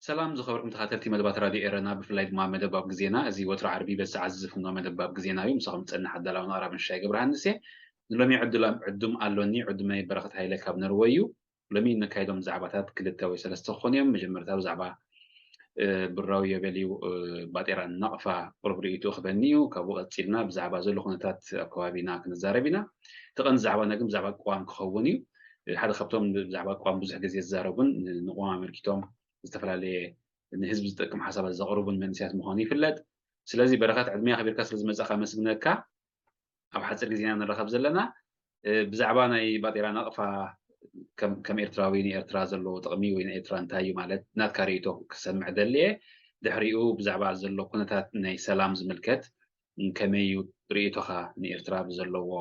ሰላም ዝኸበርኩም ተኸታተልቲ መደባት ራድዮ ኤረና፣ ብፍላይ ድማ መደብ ኣብ ግዜና። እዚ ወትሮ ዓርቢ በዚ ሰዓት ዝፍኖ መደብ ኣብ ግዜና እዩ። ምሳኹም ዝጸንሕ ኣዳላውን ኣቕራብን ሽሻይ ገብረሃንስ እየ። ንሎሚ ዕድል ዕዱም ኣሎኒ። ዕዱመይ በረኸት ሃይለ ካብ ነርወይ እዩ። ሎሚ ነካይዶም ዛዕባታት ክልተ ወይ ሰለስተ ክኾኑ እዮም። መጀመርታ ብዛዕባ ብራዊ ዮቤልዩ ባጤራ ናቕፋ ቁሩብ ርእይትኡ ክበኒ እዩ። ካብኡ ቀጺልና ብዛዕባ ዘሎ ኩነታት ኣብ ከባቢና ክንዛረብ ኢና። እቲ ቀንዲ ዛዕባና ግን ብዛዕባ ቅዋም ክኸውን እዩ። ሓደ ካብቶም ብዛዕባ ቅዋም ብዙሕ ግዜ ዝዛረቡን ንቅዋም ኣመልኪቶም ዝተፈላለየ ንህዝቢ ዝጠቅም ሓሳባት ዘቕርቡን መንእሰያት ምዃኑ ይፍለጥ። ስለዚ በረኸት ዕድመ ኣኽቢርካ ስለ ዝመጻኻ ኣመስግነካ። ኣብ ሓጺር ግዜና ንራኸብ ዘለና። ብዛዕባ ናይ ባጤራ ናቕፋ ከም ኤርትራዊ ንኤርትራ ዘለዎ ጥቕሚ ወይ ንኤርትራ እንታይ እዩ ማለት ናትካ ርእይቶ ክሰምዕ ደልየ። ድሕሪኡ ብዛዕባ ዘሎ ኩነታት ናይ ሰላም ዝምልከት ከመይ እዩ ርእይቶኻ ንኤርትራ ብዘለዎ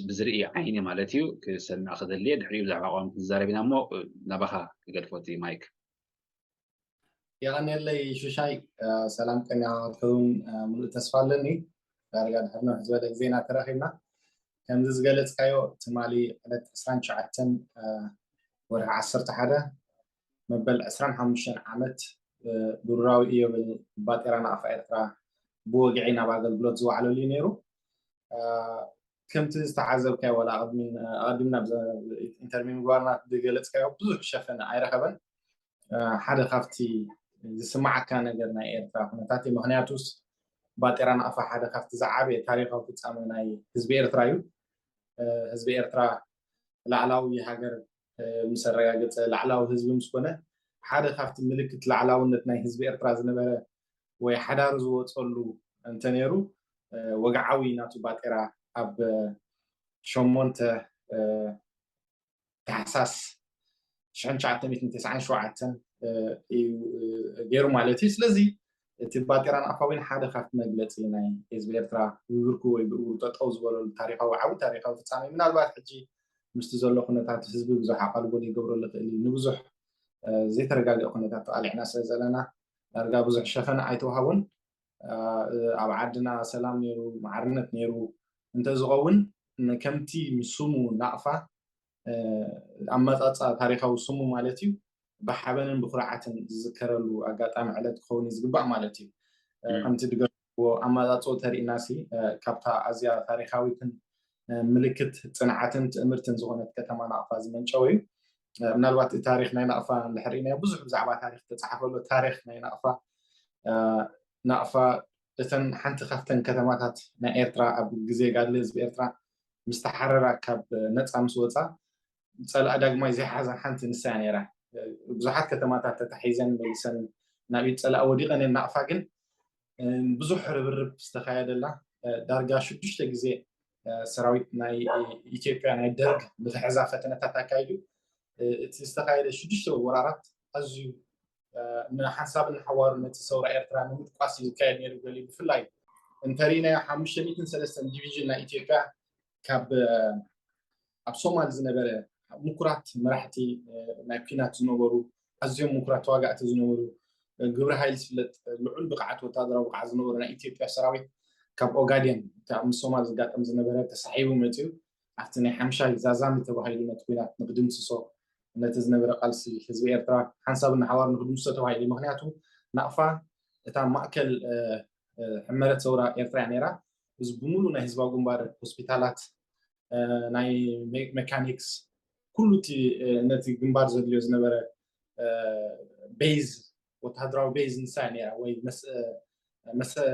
ብዝርኢ ዓይኒ ማለት እዩ ክሰምዕ ክደልየ። ድሕሪኡ ብዛዕባ ኣቋም ክንዛረብ ኢና እሞ ናባኻ ክገድፎ እቲ ማይክ። የቐንየለይ ሽሻይ። ሰላም ቀኒኻ ክትከውን ሙሉእ ተስፋ ኣለኒ። ዳርጋ ድሕሪ ነውሕ ዝበለ ግዜና ተራኺብና። ከምዚ ዝገለጽካዮ ትማሊ ዕለት ዕስራን ትሽዓተን ወርሒ ዓሰርተ ሓደ መበል ዕስራን ሓሙሽተን ዓመት ብሩራዊ ኢዮብል ባጤራ ናቕፋ ኤርትራ ብወግዒ ናብ ኣገልግሎት ዝወዓለሉ እዩ ነይሩ። ከምቲ ዝተዓዘብካዮ ዋላ ኣቐዲምና ኢንተርቪው ምግባርና ዝገለጽካዮ ብዙሕ ሸፈነ ኣይረኸበን። ሓደ ካብቲ ዝስማዓካ ነገር ናይ ኤርትራ ኩነታት እዩ። ምክንያቱስ ባጤራ ናቕፋ ሓደ ካብቲ ዝዓበየ ታሪካዊ ፍጻመ ናይ ህዝቢ ኤርትራ እዩ። ህዝቢ ኤርትራ ላዕላዊ ሃገር ምስ ኣረጋገጸ፣ ላዕላዊ ህዝቢ ምስ ኮነ፣ ሓደ ካብቲ ምልክት ላዕላውነት ናይ ህዝቢ ኤርትራ ዝነበረ ወይ ሓዳሩ ዝወጸሉ እንተነይሩ፣ ወግዓዊ ናቱ ባጤራ ኣብ ሸሞንተ ታሕሳስ ሽሕን ትሽዓተ ሚእትን ተስዓን ሸውዓተን እዩ ገይሩ ማለት እዩ። ስለዚ እቲ ባጤራ ንኣፋዊን ሓደ ካብቲ መግለፂ ናይ ህዝቢ ኤርትራ ብብርኩ ወይ ብእግሩ ጠጠው ዝበለሉ ታሪካዊ ዓቢ ታሪካዊ ፍፃሜ እዩ። ምናልባት ሕጂ ምስቲ ዘሎ ኩነታት ህዝቢ ብዙሕ ኣቓልቦ ዘይገብረሉ ይኽእል እዩ። ንብዙሕ ዘይተረጋገአ ኩነታት ተቓሊዕና ስለ ዘለና ዳርጋ ብዙሕ ሸፈነ ኣይተዋሃቦን። ኣብ ዓድና ሰላም ነይሩ፣ ማዕርነት ነይሩ እንተዝኸውን ከምቲ ስሙ ናቕፋ ኣመጻጽኣ ታሪኻዊ ስሙ ማለት እዩ ብሓበንን ብኩርዓትን ዝዝከረሉ ኣጋጣሚ ዕለት ክኸውን እዩ ዝግባእ ማለት እዩ። ከምቲ ድገዎ ኣመጻጽኡ ተሪእናሲ ካብታ ኣዝያ ታሪኻዊትን ምልክት ጽንዓትን ትእምርትን ዝኾነት ከተማ ናቕፋ ዝመንጨወ እዩ። ምናልባት እቲ ታሪክ ናይ ናቕፋ እንድሕር ርኢናዮ ብዙሕ ብዛዕባ ታሪክ ተፃሓፈሎ ታሪክ ናይ ናቕፋ ናቕፋ እተን ሓንቲ ካብተን ከተማታት ናይ ኤርትራ ኣብ ግዜ ጋድሊ ህዝቢ ኤርትራ ምስ ተሓረራ ካብ ነፃ ምስ ወፃ ፀላኢ ዳግማይ ዘይሓዛ ሓንቲ ንሳ እያ ነይራ። ብዙሓት ከተማታት ተታሒዘን መሊሰን ናብ ኢድ ፀላኢ ወዲቐን እየን። ናቕፋ ግን ብዙሕ ርብርብ ዝተኻየደላ ዳርጋ ሽዱሽተ ግዜ ሰራዊት ናይ ኢትዮጵያ ናይ ደርግ ንክሕዛ ፈተነታት ኣካይዱ። እቲ ዝተኻየደ ሽዱሽተ ወራራት ኣዝዩ ንሓንሳብን ንሓዋሩ ነቲ ሰውራ ኤርትራ ንምድቋስ እዩ ዝካየድ ነይሩ ገሊኡ። ብፍላይ እንተሪእናዮ ሓሙሽተ ሚእትን ሰለስተን ዲቪዥን ናይ ኢትዮጵያ ካብ ኣብ ሶማል ዝነበረ ምኩራት መራሕቲ ናይ ኲናት ዝነበሩ ኣዝዮም ምኩራት ተዋጋእቲ ዝነበሩ ግብረ ሓይሊ ዝፍለጥ ልዑል ብቕዓት ወታደራዊ ብቕዓት ዝነበሩ ናይ ኢትዮጵያ ሰራዊት ካብ ኦጋዴን ምስ ሶማል ዝጋጠም ዝነበረ ተሳሒቡ መፂኡ ኣብቲ ናይ ሓምሻይ ዛዛሚ ተባሂሉ ነቲ ኲናት ንክድምስሶ ነቲ ዝነበረ ቃልሲ ህዝቢ ኤርትራ ሓንሳብ እናሓባር ንክድምስሶ ተባሂሉ። ምክንያቱ ናቕፋ እታ ማእከል ሕመረት ሰውራ ኤርትራ እያ ነይራ። እዚ ብምሉ ናይ ህዝባዊ ግንባር ሆስፒታላት ናይ ሜካኒክስ ኩሉ እቲ ነቲ ግንባር ዘድልዮ ዝነበረ ቤዝ ወታደራዊ ቤዝ ንሳ ነይራ ወይ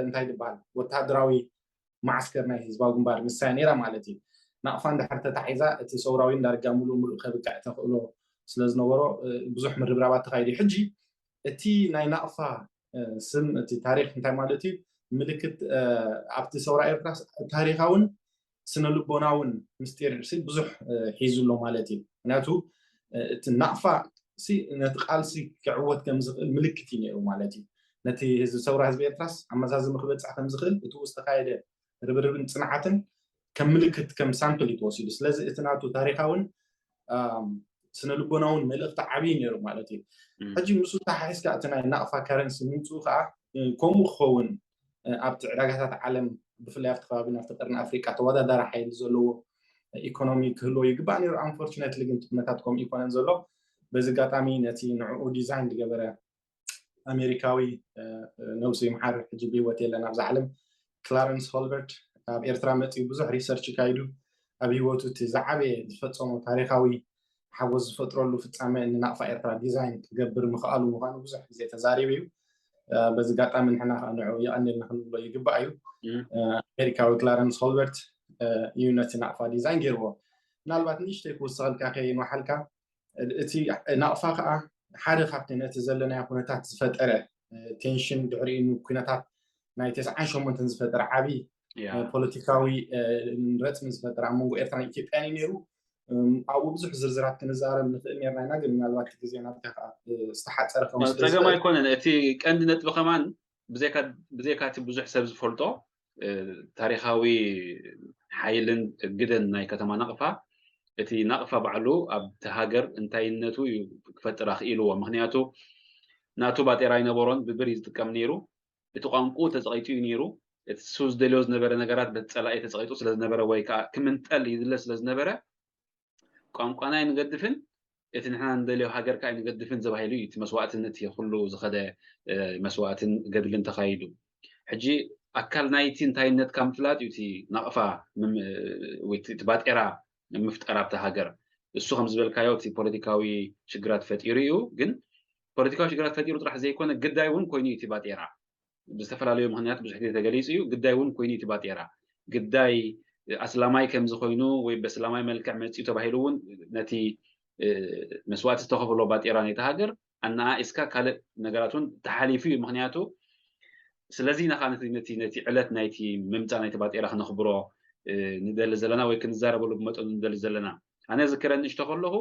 እንታይ ዝበሃል ወታደራዊ ማዓስከር ናይ ህዝባዊ ግንባር ንሳ ነይራ ማለት እዩ። ናቕፋ እንድሕር ተታሒዛ እቲ ሰውራዊ ዳርጋ ሙሉእ ሙሉእ ከብቅዕ ተኽእሎ ስለዝነበሮ ብዙሕ ምርብራባት ተኻይዱ። ሕጂ እቲ ናይ ናቕፋ ስም እቲ ታሪክ እንታይ ማለት እዩ? ምልክት ኣብቲ ሰውራ ኤርትራ ታሪኻውን ስነ ልቦናውን ምስጢር ብዙሕ ሒዙ ኣሎ ማለት እዩ። ምክንያቱ እቲ ናቕፋ ነቲ ቃልሲ ክዕወት ከም ዝኽእል ምልክት እዩ ነይሩ ማለት እዩ። ነቲ ህዝቢ ሰውራ ህዝቢ ኤርትራስ ኣመዛዝሚ ክበፅሕ ከም ዝኽእል እቲ ዝተካየደ ርብርብን ፅንዓትን ከም ምልክት ከም ሳምፕል እዩ ተወሲዱ። ስለዚ እቲ ናቱ ታሪኻውን ስነ ልቦናውን መልእኽቲ ዓብዪ ነይሩ ማለት እዩ። ሕጂ ምስኡ ተሓሒዝካ እቲ ናይ ናቕፋ ከረንሲ ምምፅኡ ከዓ ከምኡ ክኸውን ኣብቲ ዕዳጋታት ዓለም ብፍላይ ኣብቲ ከባቢ ናብቲ ቀርኒ ኣፍሪቃ ተወዳዳሪ ሓይሊ ዘለዎ ኢኮኖሚ ክህልዎ ይግባእ ነይሩ። ኣንፎርቹነትሊ ግን ኩነታት ከምኡ ይኮነን ዘሎ። በዚ ኣጋጣሚ ነቲ ንዕኡ ዲዛይን ዝገበረ ኣሜሪካዊ ነብሱ ይምሓር ሕጂ ብህይወት የለን ኣብዚ ዓለም ክላረንስ ሆልበርት ኣብ ኤርትራ መፅኡ ብዙሕ ሪሰርች ካይዱ ኣብ ህይወቱ እቲ ዝዓበየ ዝፈፀሞ ታሪካዊ ሓጎስ ዝፈጥረሉ ፍፃመ ንናቕፋ ኤርትራ ዲዛይን ክገብር ምኽኣሉ ምዃኑ ብዙሕ ግዜ ተዛሪቡ እዩ። በዚ ኣጋጣሚ ንሕና ከዓ ንዑ የቐንየልና ክንብሎ ይግባእ እዩ። ኣሜሪካዊ ክላረንስ ሆልበርት እዩ ነቲ ናቕፋ ዲዛይን ገይርዎ። ምናልባት ንእሽተይ ክውስኸልካ ከይንወሓልካ እቲ ናቕፋ ከዓ ሓደ ካብቲ ነቲ ዘለናዮ ኩነታት ዝፈጠረ ቴንሽን ድሕሪኡ ኩነታት ናይ ተስዓን ሸሞንተን ዝፈጠረ ዓብዪ ፖለቲካዊ ረፅሚ ዝፈጠረ ኣብ መንጎ ኤርትራን ኢትዮጵያን እዩ ነይሩ። ኣብኡ ብዙሕ ዝርዝራት ክንዛረብ ንኽእል ነርና ኢና፣ ግን ምናልባት ግዜ ናትካ ከዓ ዝተሓፀረ ከም ፀገም ኣይኮነን። እቲ ቀንዲ ነጥቢ ከማን ብዘይካ እቲ ብዙሕ ሰብ ዝፈልጦ ታሪኻዊ ሓይልን ግደን ናይ ከተማ ናቕፋ፣ እቲ ናቕፋ ባዕሉ ኣብቲ ሃገር እንታይነቱ እዩ ክፈጥር ኣኽኢልዎ። ምክንያቱ ናቱ ባጤራ ኣይነበሮን፣ ብብር እዩ ዝጥቀም ነይሩ። እቲ ቋንቁ ተፀቒጡ እዩ ነይሩ። እቲ ንሱ ዝደልዮ ዝነበረ ነገራት በቲ ፀላኢ ተፀቒጡ ስለዝነበረ ወይ ከዓ ክምንጠል ይድለ ስለዝነበረ ቋንቋና ኣይንገድፍን እቲ ንሕና ንደልዮ ሃገር ከዓ ኣይንገድፍን ዘባሂሉ እዩ እቲ መስዋእትን እቲ ኩሉ ዝኸደ መስዋእትን ገድልን ተኻይዱ። ሕጂ ኣካል ናይቲ እንታይነትካ ምፍላጥ እዩ እቲ ናቕፋ እቲ ባጤራ ምፍጠር ኣብቲ ሃገር። እሱ ከም ዝበልካዮ እቲ ፖለቲካዊ ሽግራት ፈጢሩ እዩ። ግን ፖለቲካዊ ሽግራት ፈጢሩ ጥራሕ ዘይኮነ ግዳይ እውን ኮይኑ እዩ እቲ ባጤራ። ብዝተፈላለዩ ምክንያት ብዙሕ ግዜ ተገሊፁ እዩ። ግዳይ እውን ኮይኑ እቲ ባጤራ ግዳይ ኣስላማይ ከምዚ ኮይኑ ወይ በስላማይ መልክዕ መፅኡ ተባሂሉ እውን ነቲ መስዋእቲ ዝተኸፍሎ ባጤራ ናይቲ ሃገር ኣነኣኢስካ ካልእ ነገራት እውን ተሓሊፉ እዩ። ምክንያቱ ስለዚ ኢና ከዓ ነቲ ነቲ ዕለት ናይቲ ምምፃእ ናይቲ ባጤራ ክነኽብሮ ንደሊ ዘለና ወይ ክንዛረበሉ ብመጠኑ ንደሊ ዘለና። ኣነ ዝክረ ንእሽቶ ከለኹ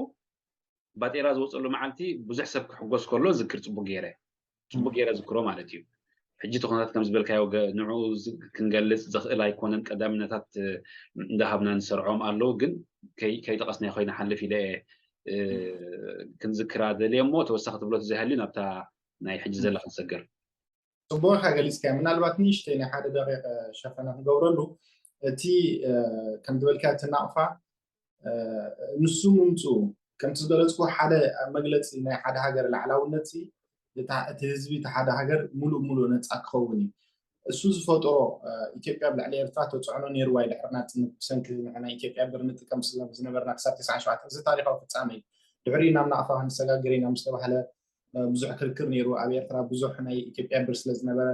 ባጤራ ዝወፀሉ መዓልቲ ብዙሕ ሰብ ክሕጎስ ከሎ ዝክር ፅቡቅ ገይረ ፅቡቅ ገይረ ዝክሮ ማለት እዩ። ሕጂ እቲ ኩነታት ከም ዝበልካዮ ንዕኡ ክንገልፅ ዘኽእል ኣይኮነን። ቀዳምነታት እንዳሃብና ንሰርዖም ኣለዉ፣ ግን ከይጠቐስናዮ ኮይና ሓልፍ ኢለ ክንዝክራ ደልየ እሞ ተወሳኺ ትብሎ ተዘይሃልዩ ናብታ ናይ ሕጂ ዘላ ክንሰግር። ፅቡቅ ኢኻ ገሊፅካዮ። ምናልባት ንእሽተይ ናይ ሓደ ደቂቅ ሸፈነ ክንገብረሉ እቲ ከም ዝበልካዮ እቲ ናቕፋ ንሱ ምምፅኡ ከምቲ ዝገለፅኩ ሓደ መግለፂ ናይ ሓደ ሃገር ላዕላውነት እቲ ህዝቢ እቲ ሓደ ሃገር ሙሉእ ሙሉእ ነፃ ክኸውን እዩ። እሱ ዝፈጠሮ ኢትዮጵያ ኣብ ልዕሊ ኤርትራ ተፅዕኖ ነይርዋ እዩ። ድሕሪ ናፅነት ብሰንኪ ንሕና ኢትዮጵያ ብር ንጥቀም ዝነበርና ክሳብ ተስዓን ሸውዓተን እዚ ታሪካዊ ፍፃመ እዩ። ድሕሪኡ ናብ ናቕፋ ክንሰጋገር ኢና ምስ ተባህለ ብዙሕ ክርክር ነይሩ ኣብ ኤርትራ። ብዙሕ ናይ ኢትዮጵያ ብር ስለ ዝነበረ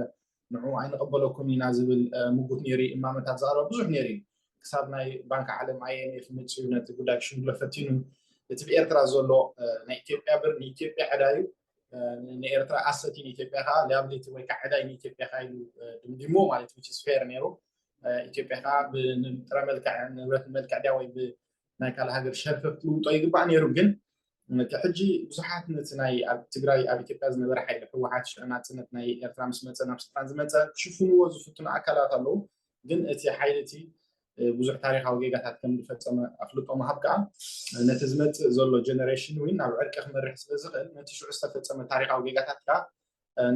ንዑ ኣይንቕበለኩም ኢና ዝብል ምጉት ነይሩ። እማመታት ዘቕረበ ብዙሕ ነይሩ እዩ። ክሳብ ናይ ባንክ ዓለም ኣይኤምኤፍ መፅኡ ነቲ ጉዳይ ክሽምግሎ ፈቲኑ። እቲ ብኤርትራ ዘሎ ናይ ኢትዮጵያ ብር ንኢትዮጵያ ዕዳ እዩ፣ ንኤርትራ ኣሰት እዩ፣ ንኢትዮጵያ ከዓ ሊያብሊቲ ወይ ከዓ ዕዳ እዩ ንኢትዮጵያ ከዓ ኢሉ ድምዲሞ ማለት እዩ። ፌር ነይሩ። ኢትዮጵያ ከዓ ብጥረ መልክዕ ንብረት መልክዕ ድያ ወይ ብናይ ካልእ ሃገር ሸርፊ ክትልውጦ ይግባእ ነይሩ። ግን እቲ ሕጂ ብዙሓት ነቲ ናይ ኣብ ትግራይ ኣብ ኢትዮጵያ ዝነበረ ሓይሊ ህወሓት ሽዑ ናፅነት ናይ ኤርትራ ምስ መፀ ናብ ስልጣን ዝመፀ ክሽፍንዎ ዝፍትኑ ኣካላት ኣለዉ። ግን እቲ ሓይሊ እቲ ብዙሕ ታሪካዊ ጌጋታት ከም ዝፈፀመ ኣፍልጦ ምሃብ ከዓ ነቲ ዝመፅእ ዘሎ ጀነሬሽን እውን ናብ ዕርቂ ክመርሕ ስለ ዝኽእል ነቲ ሽዑ ዝተፈፀመ ታሪካዊ ጌጋታት ከዓ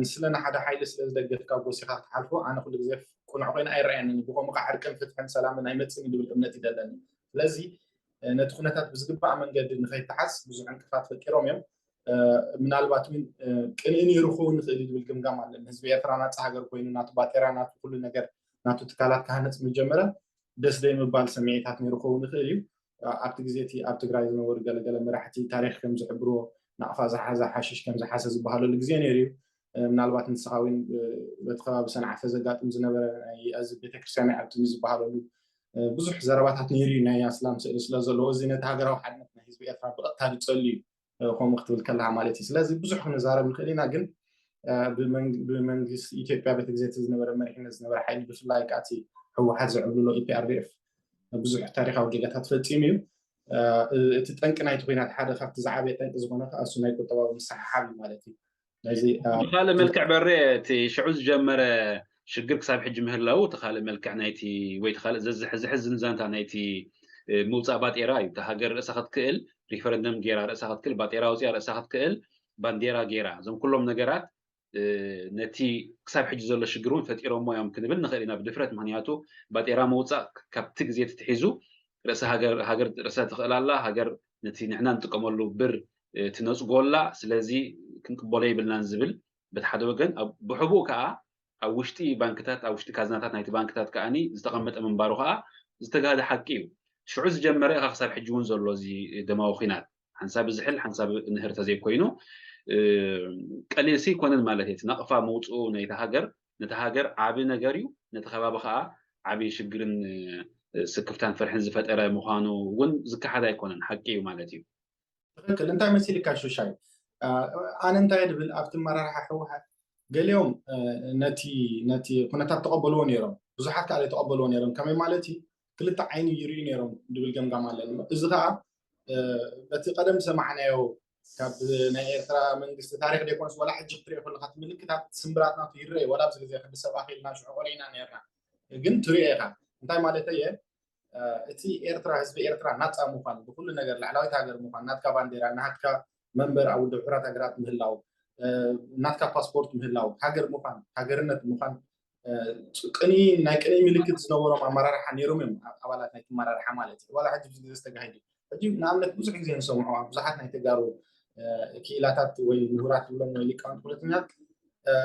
ንስለ ንሓደ ሓይሊ ስለ ዝደገፍካ ጎሲኻ ክትሓልፎ ኣነ ኩሉ ግዜ ቁኑዕ ኮይኑ ኣይረኣየንን። ብኸምኡ ከዓ ዕርቅን ፍትሕን ሰላምን ኣይመፅእን ዝብል እምነት እዩ ዘለኒ። ስለዚ ነቲ ኩነታት ብዝግባእ መንገዲ ንኸይተሓዝ ብዙሕ ዕንቅፋት ፈጢሮም እዮም። ምናልባት እውን ቅንኢ ነይሩ ክኸውን ይኽእል እዩ ዝብል ግምጋም ኣለኒ። ህዝቢ ኤርትራ ናፃ ሃገር ኮይኑ ናቱ ባጤራ ናቱ ኩሉ ነገር ናቱ ትካላት ክሃነፅ ምስ ጀመረ ደስ ደይ ምባል ስምዒታት ነይሩ ክኸውን ይኽእል እዩ። ኣብቲ ግዜ እቲ ኣብ ትግራይ ዝነበሩ ገለገለ መራሕቲ ታሪክ ከም ዝሕብርዎ ናቕፋ ዝሓዘ ሓሽሽ ከም ዝሓዘ ዝበሃለሉ ግዜ ነይሩ እዩ። ምናልባት ንስኻ እውን በቲ ከባቢ ሰንዓፈ ዘጋጥም ዝነበረ ናይ ኣዚ ቤተክርስትያን ኣይኣቱን ዝበሃለሉ ብዙሕ ዘረባታት ነይሩ እዩ። ናይ ኣስላም ስእሊ ስለ ዘለዎ እዚ ነቲ ሃገራዊ ሓድነት ናይ ህዝቢ ኤርትራ ብቐጥታ ዝፀሉ እዩ። ከምኡ ክትብል ከለካ ማለት እዩ። ስለዚ ብዙሕ ክንዛረብ ንኽእል ኢና፣ ግን ብመንግስቲ ኢትዮጵያ በቲ ግዜ ዝነበረ መሪሕነት ዝነበረ ሓይሊ ብፍላይ ከዓቲ ህወሓት ዘዕብልሎ ኢፒኣርዲኤፍ ብዙሕ ታሪካዊ ጌጋታት ፈፂሙ እዩ። እቲ ጠንቂ ናይቲ ኩናት ሓደ ካብቲ ዝዓበየ ጠንቂ ዝኾነ ከዓ እሱ ናይ ቁጠባዊ ምስሕሓብ እዩ ማለት እዩ። ብካልእ መልክዕ በሬ እቲ ሽዑ ዝጀመረ ሽግር ክሳብ ሕጂ ምህላው እቲ ካልእ መልክዕ ናይቲ ወይ እቲ ካልእ ዘዝሕዝሕዝን ዛንታ ናይቲ ምውፃእ ባጤራ እዩ። እታ ሃገር ርእሳ ክትክእል ሪፈረንደም ጌራ ርእሳ ክትክእል ባጤራ ኣውፅያ ርእሳ ክትክእል ባንዴራ ጌራ እዞም ኩሎም ነገራት ነቲ ክሳብ ሕጂ ዘሎ ሽግር እውን ፈጢሮሞ እዮም ክንብል ንኽእል ኢና ብድፍረት። ምክንያቱ ባጤራ ምውፃእ ካብቲ ግዜ ትትሒዙ ርእሲ ሃገር ርእሳ ትኽእል ኣላ። ሃገር ነቲ ንሕና ንጥቀመሉ ብር ትነፅጎላ። ስለዚ ክንቅበሎ ይብልናን ዝብል በቲ ሓደ ወገን፣ ብሕቡእ ከዓ ኣብ ውሽጢ ባንክታት ኣብ ውሽጢ ካዝናታት ናይቲ ባንክታት ከዓኒ ዝተቐመጠ ምንባሩ ከዓ ዝተጋህደ ሓቂ እዩ። ሽዑ ዝጀመረ ኢኻ ክሳብ ሕጂ እውን ዘሎ እዚ ደማዊ ኩናት ሓንሳብ ዝሕል ሓንሳብ ንህር ተዘይኮይኑ ቀሊል ሲ ይኮነን ማለት እዩ። ናቕፋ መውፅኡ ናይቲ ሃገር ነቲ ሃገር ዓቢ ነገር እዩ። ነቲ ከባቢ ከዓ ዓቢ ሽግርን ስክፍታን ፍርሕን ዝፈጠረ ምዃኑ እውን ዝከሓድ ኣይኮነን፣ ሓቂ እዩ ማለት እዩ። ትክክል። እንታይ መሲልካ ሹሻይ? ኣነ እንታይ ድብል ኣብቲ መራርሓ ህወሓት ገሊኦም ነቲ ነቲ ኩነታት ተቐበልዎ ነይሮም፣ ብዙሓት ከዓ ተቐበልዎ ነይሮም። ከመይ ማለት እዩ? ክልተ ዓይኒ ይርእዩ ነይሮም ድብል ገምጋም ኣለኒ። እዚ ከዓ በቲ ቀደም ዝሰማዕናዮ ካብ ናይ ኤርትራ መንግስቲ ታሪክ ደይኮነስ ዋላ ሕጂ ክትሪኦ ከለካ እቲ ምልክታት ስምብራት ናቱ ይረኣዩ። ዋላ ኣብዚ ግዜ ክዲ ሰብ ኣኺልና ሽዑ ቆሊዕና ነርና፣ ግን ትሪኦ ኢኻ። እንታይ ማለት እየ? እቲ ኤርትራ ህዝቢ ኤርትራ ናፃ ምዃን ብኩሉ ነገር ላዕላዊት ሃገር ምዃን ናትካ ባንዴራ ናትካ መንበር ኣብ ውድብ ሕቡራት ሃገራት ምህላው ናትካ ፓስፖርት ምህላው ሃገር ምዃን ሃገርነት ምዃን ቅኒ ናይ ቅኒ ምልክት ዝነበሮም ኣመራርሓ ነይሮም እዮም ኣባላት ናይቲ ኣመራርሓ ማለት እዩ። ዋላ ሕጂ ብዙ ግዜ ዝተጋሂዱ ሕጂ ንኣብነት ብዙሕ ግዜ ንሰምዖ ኣብ ብዙሓት ናይ ተጋሩ ክኢላታት ወይ ምሁራት ትብሎም ወይ ሊቃውንቲ ፖለቲከኛት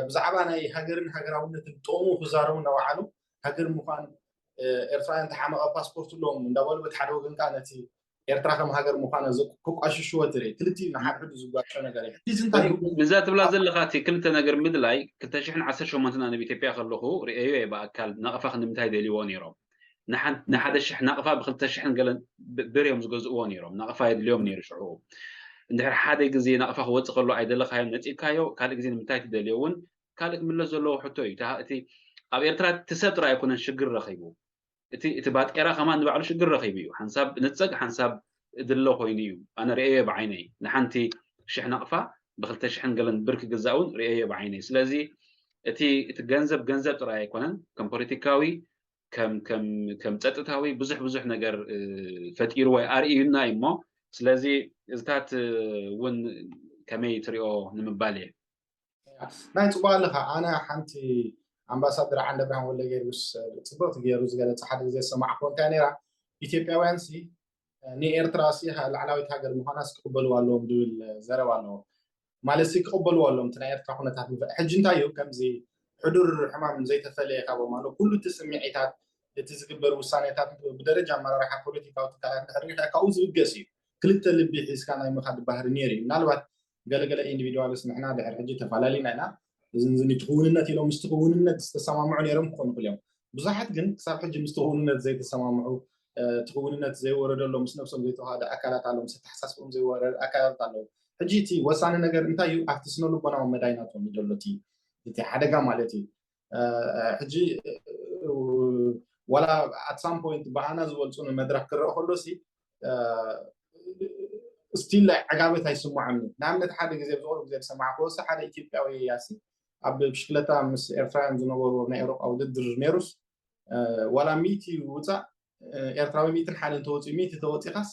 ብዛዕባ ናይ ሃገርን ሃገራውነትን ጥቕሙ ክዛረቡ እናወዓሉ ሃገር ምዃን ኤርትራውያን ተሓመቐ ፓስፖርት ኣለዎም እንዳበሉ በቲ ሓደ ወገን ከዓ ነቲ ኤርትራ ከም ሃገር ምዃና ክቋሽሽዎ ትርኢ። ክልቲኡ ንሓድሕዱ ዝጓሾ ነገር እዩ። እዚ እንታይ እዩ? ንዛ ትብላ ዘለኻ እቲ ክልተ ነገር ምድላይ ክልተ ሽሕን ዓሰርተ ሸሞንተን ኣነ ኣብ ኢትዮጵያ ከለኹ ርእየዮ እየ ብኣካል። ናቕፋ ክንምንታይ ደልይዎ ነይሮም? ንሓደ ሽሕ ናቕፋ ብክልተ ሽሕን ገለን ብር እዮም ዝገዝእዎ ነይሮም። ናቕፋ የድልዮም ነይሩ ሽዑ። እንድሕር ሓደ ግዜ ናቕፋ ክወፅእ ከሎ ኣይደለኻዮን ነፂግካዮ ካልእ ግዜ ንምንታይ ትደልዮ እውን ካልእ ክምለስ ዘለዎ ሕቶ እዩ። እቲ ኣብ ኤርትራ እቲ ሰብ ጥራይ ኣይኮነን ሽግር ረኺቡ እቲ እቲ ባጤራ ከማን ንባዕሉ ሽግር ረኺቡ እዩ። ሓንሳብ ንፀግ ሓንሳብ እድለ ኮይኑ እዩ። ኣነ ርእየ ብዓይነይ ንሓንቲ ሽሕ ናቕፋ ብክልተ ሽሕን ገለን ብር ክግዛእ እውን ርእየ ብዓይነይ። ስለዚ እቲ እቲ ገንዘብ ገንዘብ ጥራይ ኣይኮነን ከም ፖለቲካዊ ከም ከም ከም ፀጥታዊ ብዙሕ ብዙሕ ነገር ፈጢሩ ወይ ኣርእዩና እዩ እሞ ስለዚ እዚታት እውን ከመይ ትሪኦ ንምባል እየ። ናይ ፅቡቅ ኣለካ ኣነ ሓንቲ ኣምባሳደር ዓንደ ብርሃን ወልደ ጊዮርጊስ ፅብቅቲ ገይሩ ዝገለፀ ሓደ ግዜ ዝሰማዕክዎ እንታይ ነይራ ኢትዮጵያውያን ሲ ንኤርትራ ሲ ላዕላዊት ሃገር ምኳናስ ክቅበልዋ ኣለዎም ዝብል ዘረባ ኣለዎ ማለት ሲ ክቅበልዋ ኣለዎም እቲ ናይ ኤርትራ ኩነታት ንፈ ሕጂ እንታይ እዩ ከምዚ ሕዱር ሕማም ዘይተፈለየ ካቦም ኣሎ ኩሉ እቲ ስምዒታት እቲ ዝግበር ውሳኔታት ብደረጃ ኣመራርሓ ፖለቲካዊ ትካላት እንድሕር ሪኢኻ ካብኡ ዝብገስ እዩ ክልተ ልቢ ሒዝካ ናይ ምኻድ ባህሪ ነይሩ እዩ ምናልባት ገለገለ ኢንዲቪድዋልስ ንሕና ድሕር ሕጂ ተፈላለና ኢና እዝንዝን እቲ ክውንነት ኢሎም ምስቲ ክውንነት ዝተሰማምዑ ነይሮም ክኾኑ ክልዮም ብዙሓት ግን ክሳብ ሕጂ ምስቲ ክውንነት ዘይተሰማምዑ እቲ ክውንነት ዘይወረደሎም ምስ ነብሶም ዘይተዋሃደ ኣካላት ኣሎ ምስ ኣተሓሳስቦም ዘይወረደ ኣካላት ኣለዉ ሕጂ እቲ ወሳኒ ነገር እንታይ እዩ ኣብቲ ስነ ልቦናዊ መዳይ ናቶም እዩ ዘሎ እቲ እቲ ሓደጋ ማለት እዩ ሕጂ ዋላ ኣት ሳም ፖይንት ብኣና ዝበልፁ ንመድረክ ክረአ ከሎ ሲ ስቲል ላይ ዕጋበት ኣይስምዖም እዩ ንኣብነት ሓደ ግዜ ብዝቆሩ ግዜ ዝሰማዕክዎ ሲ ሓደ ኢትዮጵያዊ ያሲ ኣብ ብሽክለታ ምስ ኤርትራውያን ዝነበሩ ናይ ኤውሮጳ ውድድር ነይሩስ ዋላ ሚእቲ ውፃእ ኤርትራዊ ሚእትን ሓደ እንተወፂኡ ሚእቲ ተወፂኻስ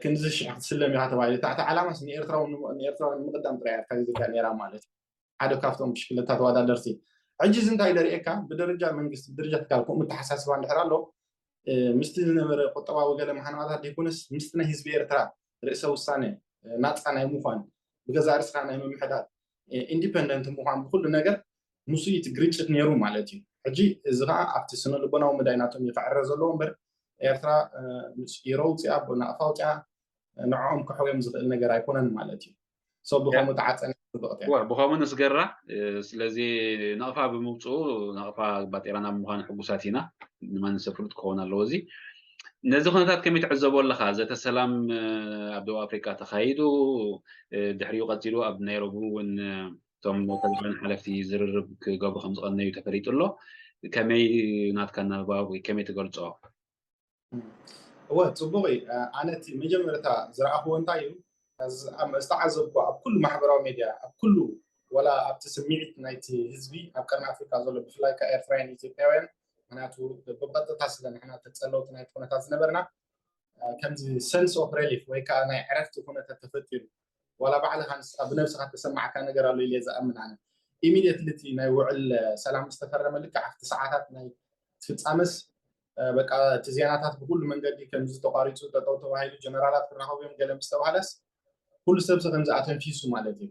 ክንዚ ሽሕ ክትስለም ኢኻ ተባሂሉ እታ ዓላማስ ንኤርትራዊ ንምቕዳም ጥራይ እያ እታ ግዜታ ነይራ ማለት እዩ ሓደ ካብቶም ብሽክለታ ተወዳደርቲ ሕጂ እዚ እንታይ ደርእየካ ብደረጃ መንግስቲ ብደረጃ ትካል ከምኡ መተሓሳስባ እንድሕር ኣሎ ምስቲ ዝነበረ ቁጠባዊ ገለ ማሕናማታት ዘይኮነስ ምስቲ ናይ ህዝቢ ኤርትራ ርእሰ ውሳነ ናፃ ናይ ምዃን ብገዛ ርስኻ ናይ ምምሕዳር ኢንዲፐንደንት ምዃን ብኩሉ ነገር ምስ እቲ ግርጭት ነይሩ ማለት እዩ ሕጂ እዚ ከዓ ኣብቲ ስነ ልቦናዊ መዳይ ናቶም እዩ ክዕረ ዘለዎ እምበር ኤርትራ ኢሮ ውፅኣ ናቕፋ ውፅኣ ንዕኦም ክሕውዮም ዝኽእል ነገር ኣይኮነን ማለት እዩ ሶ ብኸምኡ ተዓፀነ ፅብቕቲ እያ ብኸምኡ ንስገራ ስለዚ ናቕፋ ብምውፅኡ ናቕፋ ባጤራና ብምዃኑ ሕጉሳት ኢና ንማንም ሰብ ፍሉጥ ክኸውን ኣለዎ እዚ ነዚ ኩነታት ከመይ ትዕዘቦ ኣለኻ ዘተ ሰላም ኣብ ደቡብ ኣፍሪቃ ተኻይዱ ድሕሪኡ ቀፂሉ ኣብ ናይሮቢ እውን እቶም ተዛረብቲ ሓለፍቲ ዝርርብ ክገብሩ ከም ዝቐነዩ ተፈሊጡ ኣሎ። ከመይ ናትካ ኣነባብ ወይ ከመይ ትገልጾ? እወ፣ ጽቡቕ እዩ። ኣነ እቲ መጀመርታ ዝረኣኽዎ እንታይ እዩ? ዝተዓዘብኩ ኣብ ኩሉ ማሕበራዊ ሜድያ፣ ኣብ ኩሉ፣ ወላ ኣብቲ ስምዒት ናይቲ ህዝቢ ኣብ ቀርኒ ኣፍሪካ ዘሎ፣ ብፍላይ ከ ኤርትራውያን ኢትዮጵያውያን፣ ምክንያቱ ብቐጥታ ስለ ንሕና ተጸለውቲ ናይቲ ኩነታት ዝነበርና፣ ከምዚ ሰንስ ኦፍ ሬሊፍ ወይ ከዓ ናይ ዕረፍቲ ኩነታት ተፈጢሩ፣ ዋላ ባዕልኻ ንስኻ ብነብስኻ ተሰማዕካ ነገር ኣሎ ኢለ ዝኣምን ኣነ። ኢሚድየትሊ እቲ ናይ ውዕል ሰላም ዝተፈረመ ልክዕ ኣብቲ ሰዓታት ናይ ትፍጻመስ፣ በቃ እቲ ዜናታት ብኩሉ መንገዲ ከምዚ ተቋሪጹ፣ ጠጠው ተባሂሉ፣ ጀነራላት ክራኸቡ እዮም ገለ ምስ ተባሃለስ፣ ኩሉ ሰብሲ ከምዚ ኣተንፊሱ ማለት እዩ።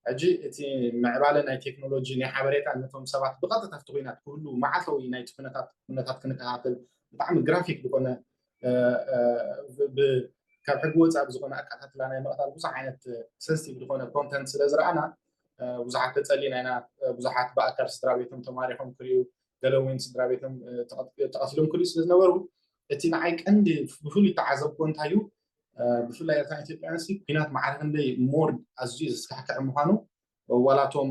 ሕጂ እቲ ምዕባለ ናይ ቴክኖሎጂ ናይ ሓበሬታ ነቶም ሰባት ብቐጥታ ኣብቲ ኩናት ክህሉ፣ መዓልታዊ ናይቲ ኩነታት ኩነታት ክንከታተል፣ ብጣዕሚ ግራፊክ ዝኾነ፣ ካብ ሕጊ ወፃኢ ብዝኾነ ኣከታትላ ናይ ምቕታል ብዙሕ ዓይነት ሰንስቲቭ ዝኾነ ኮንተንት ስለ ዝረኣና፣ ብዙሓት ተፀሊና ኢና። ብዙሓት ብኣካል ስድራ ቤቶም ተማሪኾም ክሪኡ፣ ገለ እውን ስድራ ቤቶም ተቐትሎም ክሪኡ ስለ ዝነበሩ፣ እቲ ንዓይ ቀንዲ ብፍሉይ ተዓዘብኩዎ እንታይ እዩ፣ ብፍላይ ኤርትራን ኢትዮጵያን ሲ ኩናት ማዕረ ክንደይ ሞር ኣዝዩ ዘስካሕክሕ ምዃኑ፣ ዋላቶም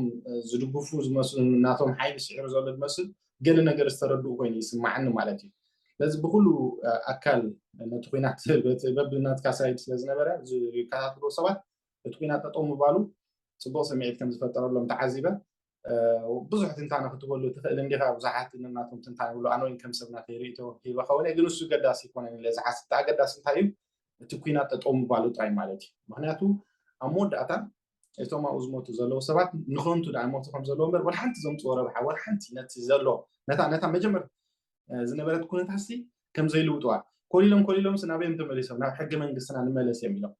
ዝድግፉ ዝመስሉ፣ ናቶም ሓይሊ ስዒሩ ዘሎ ዝመስል፣ ገለ ነገር ዝተረድኡ ኮይኑ ይስማዓኒ ማለት እዩ። ስለዚ ብኩሉ ኣካል ነቲ ኩናት በብናትካ ሳይድ ስለ ዝነበረ ዝከታተልዎ ሰባት፣ እቲ ኩናት ጠጠው ምባሉ ጽቡቕ ስምዒት ከም ዝፈጠረሎም ተዓዚበ። ብዙሕ ትንታነ ክትበሉ ትኽእል እንዲኻ፣ ብዙሓት ንናቶም ትንታነ ይብሉ። ኣነ እውን ከም ሰብ ናተይ ርእይቶ ሂበ ኸውን፣ ግን እሱ ገዳሲ ይኮነን ኢለ ዝሓስብ። እቲ ኣገዳሲ እንታይ እዩ? እቲ ኩናት ጠጠው ምባሉ ጥራይ ማለት እዩ። ምክንያቱ ኣብ መወዳእታ እቶም ኣብኡ ዝሞቱ ዘለዉ ሰባት ንኸንቱ ደኣ ይሞቱ ከም ዘለዉ እምበር፣ ወላ ሓንቲ ዘምፅዎ ረብሓ፣ ወላ ሓንቲ ነቲ ዘሎ፣ ነታ፣ ነታ መጀመር-፣ ዝነበረት ኩነታትሲ ከም ዘይልውጥዋ፣ ኮሊሎም፣ ኮሊሎምስ ናበይ እዮም ተመሊሶም? ናብ ሕገ መንግስትና ንመለስ እዮም ኢሎም።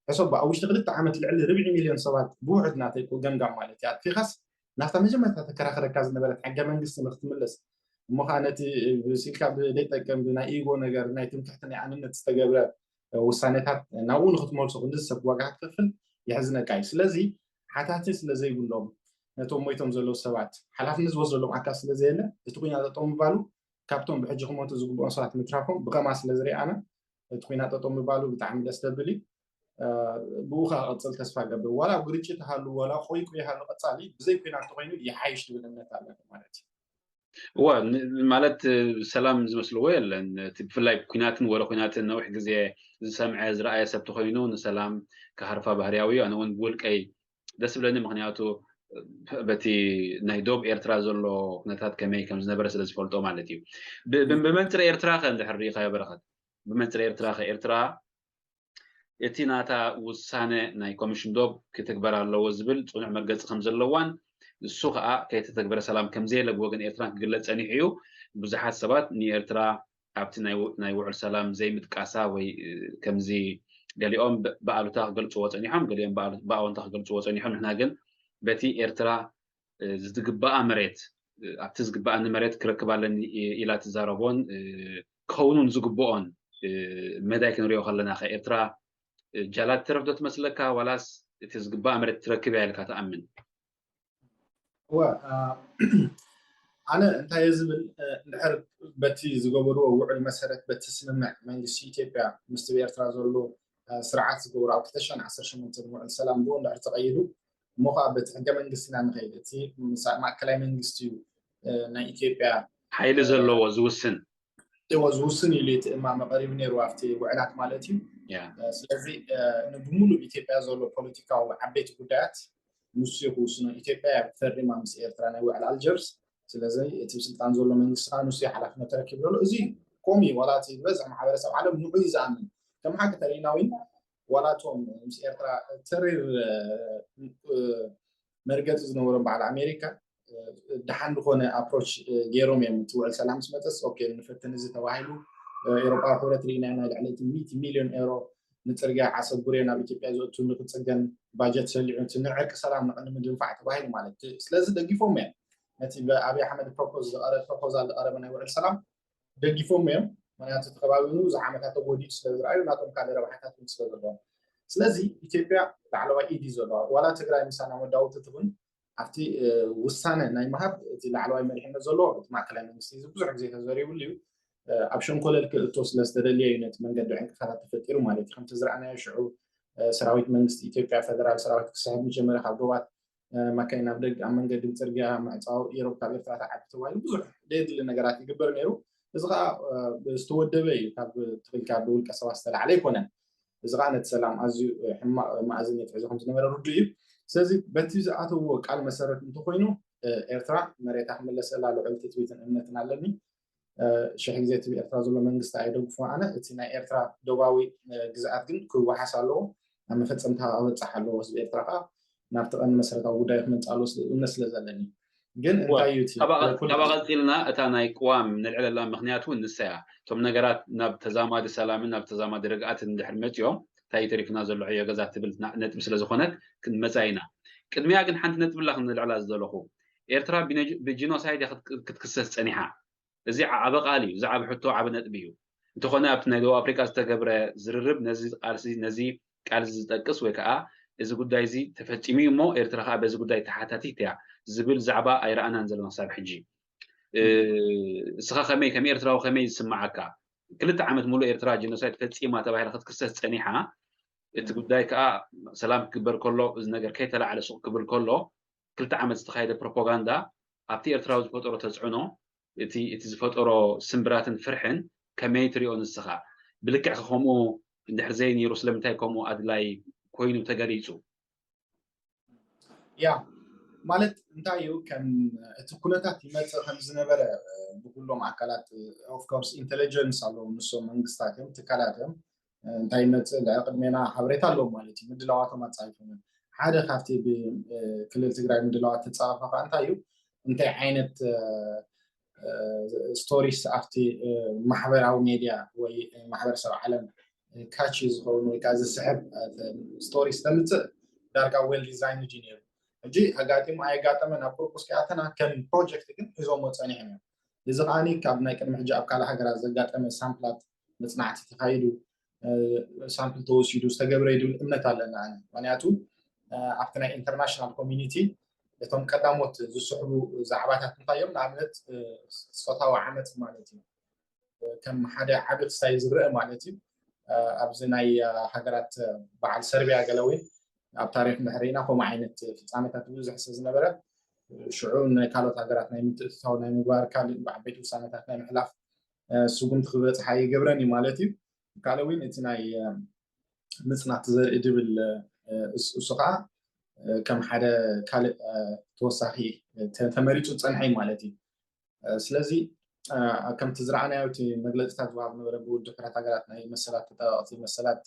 ሕሰቦ፣ ኣብ ውሽጢ ክልተ ዓመት ልዕሊ ርብዒ ሚልዮን ሰባት ብውሕድ ናተይ ገምጋም ማለት እዩ። ኣጥፊኻስ ናብታ መጀመርታ ተከራኸረካ ዝነበረት ሕገ መንግስቲ ንክትምለስ፣ እሞ ኸዓ ነቲ ብሲልካ ብደይጠቅም ብናይ ኢጎ ነገር፣ ናይ ትምክሕቲ ናይ ኣንነት ዝተገብረ ውሳኔታት ናብኡ ንክትመልሶ ክንዲ ሰብ ዋጋ ክትከፍል የሕዝነካ እዩ። ስለዚ ሓታቲ ስለ ዘይብሎም፣ ነቶም ሞይቶም ዘለዉ ሰባት ሓላፍነት ዝወስደሎም ኣካል ስለ ዘየለ፣ እቲ ኩናት ጠጠው ምባሉ ካብቶም ብሕጂ ክሞቱ ዝግብኦም ሰባት ምትራፎም ብኸማ ስለ ዝሪኣና፣ እቲ ኩናት ጠጠው ምባሉ ብጣዕሚ ደስ ዘብል እዩ። ብኡ ከዓ ክቕፅል ተስፋ ገብር። ዋላ ግርጭት ሃሉ፣ ዋላ ቆይቆይ ሃሉ፣ ቀፃሊ ብዘይ ኩናት ተኮይኑ ይሓይሽ ዝብል እምነት ኣለኒ ማለት እዩ። እወ፣ ን-፣ ማለት ሰላም ዝመስልዎ የለን። እቲ ብፍላይ ኩናትን ወረ ኩናትን ነዊሕ ግዜ ዝሰምዐ ዝረኣየ ሰብ ተኮይኑ ንሰላም ክሃርፋ ባህርያዊ እዩ። ኣነ እውን ብውልቀይ ደስ ዝብለኒ፣ ምክንያቱ በቲ ናይ ዶብ ኤርትራ ዘሎ ኩነታት ከመይ ከም ዝነበረ ስለ ዝፈልጦ ማለት እዩ። ብ-፣ ብ-፣ ብመንፅር ኤርትራ ከ እንድሕር ርኢኻዮ በረኸት፣ ብመንፅር ኤርትራ ከ፣ ኤርትራ እቲ ናታ ውሳነ ናይ ኮሚሽን ዶብ ክትግበር ኣለዎ ዝብል ፅኑዕ መርገፂ ከም ዘለዋን፣ ንሱ ከዓ ከይተተግበረ ሰላም ከም ዘየለ ብወገን ኤርትራን ክግለፅ ፀኒሑ እዩ። ብዙሓት ሰባት ንኤርትራ ኣብቲ ናይ ው-፣ ናይ ውዕል ሰላም ዘይምጥቃሳ ወይ፣ እ፣ ከምዚ ገሊኦም ብ-፣ ብኣሉታ ክገልፅዎ ፀኒሖም፣ ገሊኦም ብኣሉ-፣ ብኣወንታ ክገልፅዎ ፀኒሖም። ንሕና ግን በቲ ኤርትራ፣ እ፣ ዝግባኣ መሬት፣ እ፣ ኣብቲ ዝግባኣኒ መሬት ክረክብ ኣለኒ ኢ-፣ ኢላ ትዛረቦን፣ እ፣ ክኸውኑን ዝግብኦን፣ እ፣ መዳይ ክንሪኦ ከለና ከ ኤርትራ፣ እ፣ ጃላት ትረፍ ዶ ትመስለካ ዋላስ እቲ ዝግባኣ መሬት ትረክብ እያ ኢልካ ትኣምን? እወ፣ አ፣ ኣነ እንታይ እየ ዝብል፣ እ፣ እንድሕር በቲ ዝገበርዎ ውዕል መሰረት፣ በቲ ስምምዕ መንግስቲ ኢትዮጵያ ምስቲ ብኤርትራ ዘሎ፣ እ፣ ስርዓት ዝገበሩ ኣብ ክልተ ሽሕን ዓሰርተ ሸሞንተን ውዕል ሰላም ብኡ እንድሕር ተቐይዱ፣ እሞ ኸዓ በቲ ሕገ መንግስትና ንኸይድ፣ እቲ ምሳ-፣ ማእከላይ መንግስቲ እዩ፣ እ፣ ናይ ኢትዮጵያ ሓይሊ ዘለዎ ዝውስን። እዎ፣ ዝውስን ኢሉ እቲ እማመ ቀሪቡ ነይሩ ኣብቲ ውዕላት ማለት እዩ። ያ። እ፣ ስለዚ፣ እ፣ ንብሙሉእ ኢትዮጵያ ዘሎ ፖለቲካዊ ዓበይቲ ጉዳያት ንሱ እዩ ክውስኖ። ኢትዮጵያ እያ ፈሪማ ምስ ኤርትራ ናይ ውዕል ኣልጀርስ። ስለዚ እቲ ስልጣን ዘሎ መንግስቲ ከዓ ንሱ እዩ ሓላፍነት ተረኪቡ ዘሎ። እዚ ኮም እዩ፣ ዋላ እቲ ዝበዝሕ ማሕበረሰብ ዓለም ንዑ እዩ ዝኣምን። ከም ሓቂ ተሪእና እውን ዋላ እቶም ምስ ኤርትራ ተሪር፣ እ፣ እ፣ መርገፂ ዝነበሮም በዓል ኣሜሪካ፣ እ፣ ደሓን ዝኾነ ኣፕሮች፣ እ፣ ገይሮም እዮም። እቲ ውዕል ሰላም ምስ መፀስ፣ ኦኬ፣ ንፈትን እዚ ተባሂሉ፣ እ፣ ኤሮጳዊ ሕብረት ርኢና ኢና፣ ልዕሊ እቲ ሚእቲ ሚልዮን ኤሮ ንፅርግያ ዓሰብ ቡሬ ናብ ኢትዮጵያ ዘእቱ ንክፅገን ባጀት ሰሊዑ፣ እቲ ንዕርቂ ሰላም ንቕድሚ ድንፋዕ ተባሂሉ ማለት እዩ። ስለዚ ደጊፎም እዮም። ነቲ ብኣብይ ኣሕመድ ፕሮፖዝ ዝቐረ-፣ ፕሮፖዛል ዝቐረበ ናይ ውዕል ሰላም ደጊፎም እዮም። ምክንያቱ እቲ ከባቢ እውን ብዙሕ ዓመታት ተጎዲኡ ስለ ዝረኣዩ፣ ናቶም ካልእ ረብሓታት እውን ስለ ዘለዎም። ስለዚ ኢትዮጵያ ላዕለዋይ ኢድ እዩ ዘለዋ። ዋላ ትግራይ ምሳና መዳውቲ ትኹን፣ ኣብቲ፣ እ፣ ውሳነ ናይ ምሃብ እቲ ላዕለዋይ መሪሕነት ዘለዎ እቲ ማእከላይ መንግስቲ እዩ። ብዙሕ ግዜ ተዘሪብሉ እዩ። እ፣ ኣብ ሸንኮለል ክእቶ ስለ ዝተደልየ እዩ ነቲ መንገዲ ዕንቅፋታት ተፈጢሩ ማለት እዩ። ከምቲ ዝረኣናዮ ሽዑ፣ እ፣ ሰራዊት መንግስቲ ኢትዮጵያ፣ ፈደራል ሰራዊት ክስሕብ ምስ ጀመረ ካብ ዶባት፣ ማካይን ኣብ ደግ ኣብ መንገዲ ብፅርግያ ምዕፃው ኢሮብ ካብ ኤርትራ ተዓቢ ተባሂሉ ብዙሕ ዘየድሊ ነገራት ይግበር ነይሩ። እዚ ከዓ ዝተወደበ እዩ። ካብ ትኽልካ ብውልቀ ሰባት ዝተላዕለ ኣይኮነን። እዚ ከዓ ነቲ ሰላም ኣዝዩ ሕማቕ መኣዝን የትሕዞ ከም ዝነበረ ርዱእ እዩ። ስለዚ በቲ ዝኣተዎ ቃል መሰረት እንተኮይኑ ኤርትራ መሬታ ክምለሰላ ልዑል ትፅቢትን እምነትን ኣለኒ። ሽሕ ግዜ እቲ ኤርትራ ዘሎ መንግስቲ ኣይደግፎ ኣነ። እቲ ናይ ኤርትራ ደቡባዊ ግዝኣት ግን ክወሓስ ኣለዎ፣ ኣብ መፈፀምታ ክበፅሕ ኣለዎ። ህዝቢ ኤርትራ ከዓ ናብቲ ቀንዲ መሰረታዊ ጉዳዩ ክመፅእ ኣለዎ እምነት ስለ ዘለኒ። ግን እንታይ እዩ እቲ ካባ ቀፂልና እታ ናይ ቅዋም ንልዕለላ ምክንያት እውን ንሳ እያ። እቶም ነገራት ናብ ተዛማዲ ሰላምን ናብ ተዛማዲ ርግኣትን እንድሕር መፂኦም እንታይ ተሪፍና ዘሎ ዕዮ ገዛ ትብል ነጥቢ ስለ ዝኾነት ክንመፃ ኢና። ቅድሚያ ግን ሓንቲ ነጥብላ ክንልዕላ ዝደለኹ፣ ኤርትራ ብጂኖሳይድ ክትክሰስ ፀኒሓ። እዚ ዓቢ ቃል እዩ። እዚ ዓቢ ሕቶ፣ ዓቢ ነጥቢ እዩ። እንተኾነ ኣብቲ ናይ ደቡብ ኣፍሪቃ ዝተገብረ ዝርርብ ነዚ ቃልሲ ነዚ ቃል እዚ ዝጠቅስ ወይ ከዓ እዚ ጉዳይ እዚ ተፈጺሙ እዩ እሞ ኤርትራ ከዓ በዚ ጉዳይ ተሓታቲት እያ ዝብል ዛዕባ ኣይረኣናን ዘለና ክሳብ ሕጂ። እስኻ ከመይ ከም ኤርትራዊ ከመይ ዝስምዓካ? ክልተ ዓመት ሙሉእ ኤርትራ ጀኖሳይድ ፈጺማ ተባሂላ ክትክሰስ ጸኒሓ፣ እቲ ጉዳይ ከዓ ሰላም ክግበር ከሎ እዚ ነገር ከይተላዕለ ሱቕ ክብል ከሎ ክልተ ዓመት ዝተኻየደ ፕሮፓጋንዳ ኣብቲ ኤርትራዊ ዝፈጠሮ ተፅዕኖ፣ እቲ እቲ ዝፈጠሮ ስምብራትን ፍርሕን ከመይ ትሪኦ ንስኻ? ብልክዕ ከምኡ እንድሕር ዘይነይሩ ስለምንታይ ከምኡ ኣድላይ ኮይኑ ተገሊፁ? ያ ማለት እንታይ እዩ፣ ከም እቲ ኩነታት ይመፅእ ከም ዝነበረ ብኩሎም ኣካላት፣ ኦፍኮርስ ኢንቴሊጀንስ ኣለዎም ንሶም መንግስታት እዮም ትካላት እዮም እንታይ ይመፅእ ልዕሊ ቅድሜና ሓበሬታ ኣለዎም ማለት እዩ። ምድላዋቶም ኣፃይፎም ሓደ ካብቲ ብክልል ትግራይ ምድላዋት ተፃፈ ከዓ እንታይ እዩ እንታይ ዓይነት ስቶሪስ ኣብቲ ማሕበራዊ ሜድያ ወይ ማሕበረሰብ ዓለም ካቺ ዝኸውን ወይ ከዓ ዝስሕብ ስቶሪስ ተምፅእ ዳርጋ ዌል ዲዛይን እዩ ነይሩ። ሕጂ ኣጋጢሙ ኣየጋጠመ ናብ ቁርቁስ ከኣተና ከም ፕሮጀክት ግን ሒዞሞ ፀኒሖም እዮም። እዚ ከዓኒ ካብ ናይ ቅድሚ ሕጂ ኣብ ካልእ ሃገራት ዘጋጠመ ሳምፕላት መፅናዕቲ ተኻይዱ ሳምፕል ተወሲዱ ዝተገብረ እዩ ዝብል እምነት ኣለና። ኣነ ምክንያቱ ኣብቲ ናይ ኢንተርናሽናል ኮሚኒቲ እቶም ቀዳሞት ዝስሕቡ ዛዕባታት እንታይ እዮም? ንኣብነት ፆታዊ ዓመፅ ማለት እዩ። ከም ሓደ ዓቢ ክሳይ ዝረአ ማለት እዩ። ኣብዚ ናይ ሃገራት በዓል ሰርቢያ ገለ እውን ኣብ ታሪክ እንድሕር ርኢና ከምኡ ዓይነት ፍፃመታት ብዙሕ ስለ ዝነበረ ሽዑ ናይ ካልኦት ሃገራት ናይ ምትእትታው ናይ ምግባር ካልእ ዓበይቲ ውሳነታት ናይ ምሕላፍ ስጉምቲ ክበፅሓ ይገብረን እዩ ማለት እዩ። ካልእ እውን እቲ ናይ ምፅናት ዘርኢ ድብል እሱ ከዓ ከም ሓደ ካልእ ተወሳኺ ተመሪፁ ዝፀንሐ እዩ ማለት እዩ። ስለዚ ከምቲ ዝረኣናዮ እቲ መግለፅታት ዝወሃብ ነበረ ብውድብ ሕራት ሃገራት ናይ መሰላት ተጠባቕቲ መሰላት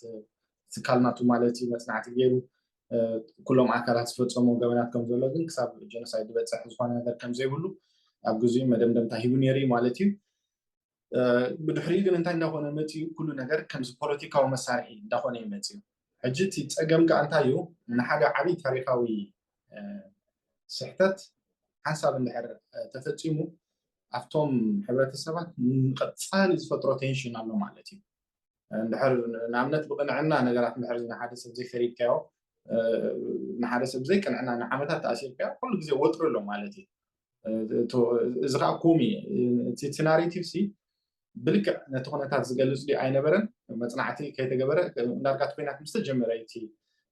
ትካል ናቱ ማለት እዩ መፅናዕቲ ገይሩ ኩሎም ኣካላት ዝፈፀሙ ገበናት ከም ዘሎ ግን ክሳብ ጀኖሳይድ ዝበፅሕ ዝኾነ ነገር ከም ዘይብሉ ኣብ ግዜኡ መደምደምታ ሂቡ ነይሩ እዩ ማለት እዩ። ብድሕሪኡ ግን እንታይ እንዳኾነ መፂኡ ኩሉ ነገር ከምዚ ፖለቲካዊ መሳርሒ እንዳኾነ እዩ መፂኡ። ሕጂ እቲ ፀገም ከዓ እንታይ እዩ ንሓደ ዓብዪ ታሪካዊ ስሕተት ሓንሳብ እንድሕር ተፈፂሙ ኣብቶም ሕብረተሰባት ንቐፃሊ ዝፈጥሮ ቴንሽን ኣሎ ማለት እዩ። እንድሕር ንኣብነት ብቅንዕና ነገራት እንድሕር ንሓደ ሰብ ዘይፈሪድካዮ ንሓደ ሰብ ዘይቅንዕና ንዓመታት ተኣሲርካዮ ኩሉ ግዜ ወጥሪ ኣሎ ማለት እዩ። እዚ ከዓ ኮሚ እቲ ናሬቲቭ ሲ ብልክዕ ነቲ ኩነታት ዝገልፅ ድዩ ኣይነበረን መፅናዕቲ ከይተገበረ እንዳርጋት ኮይናት ምስ ተጀመረ እቲ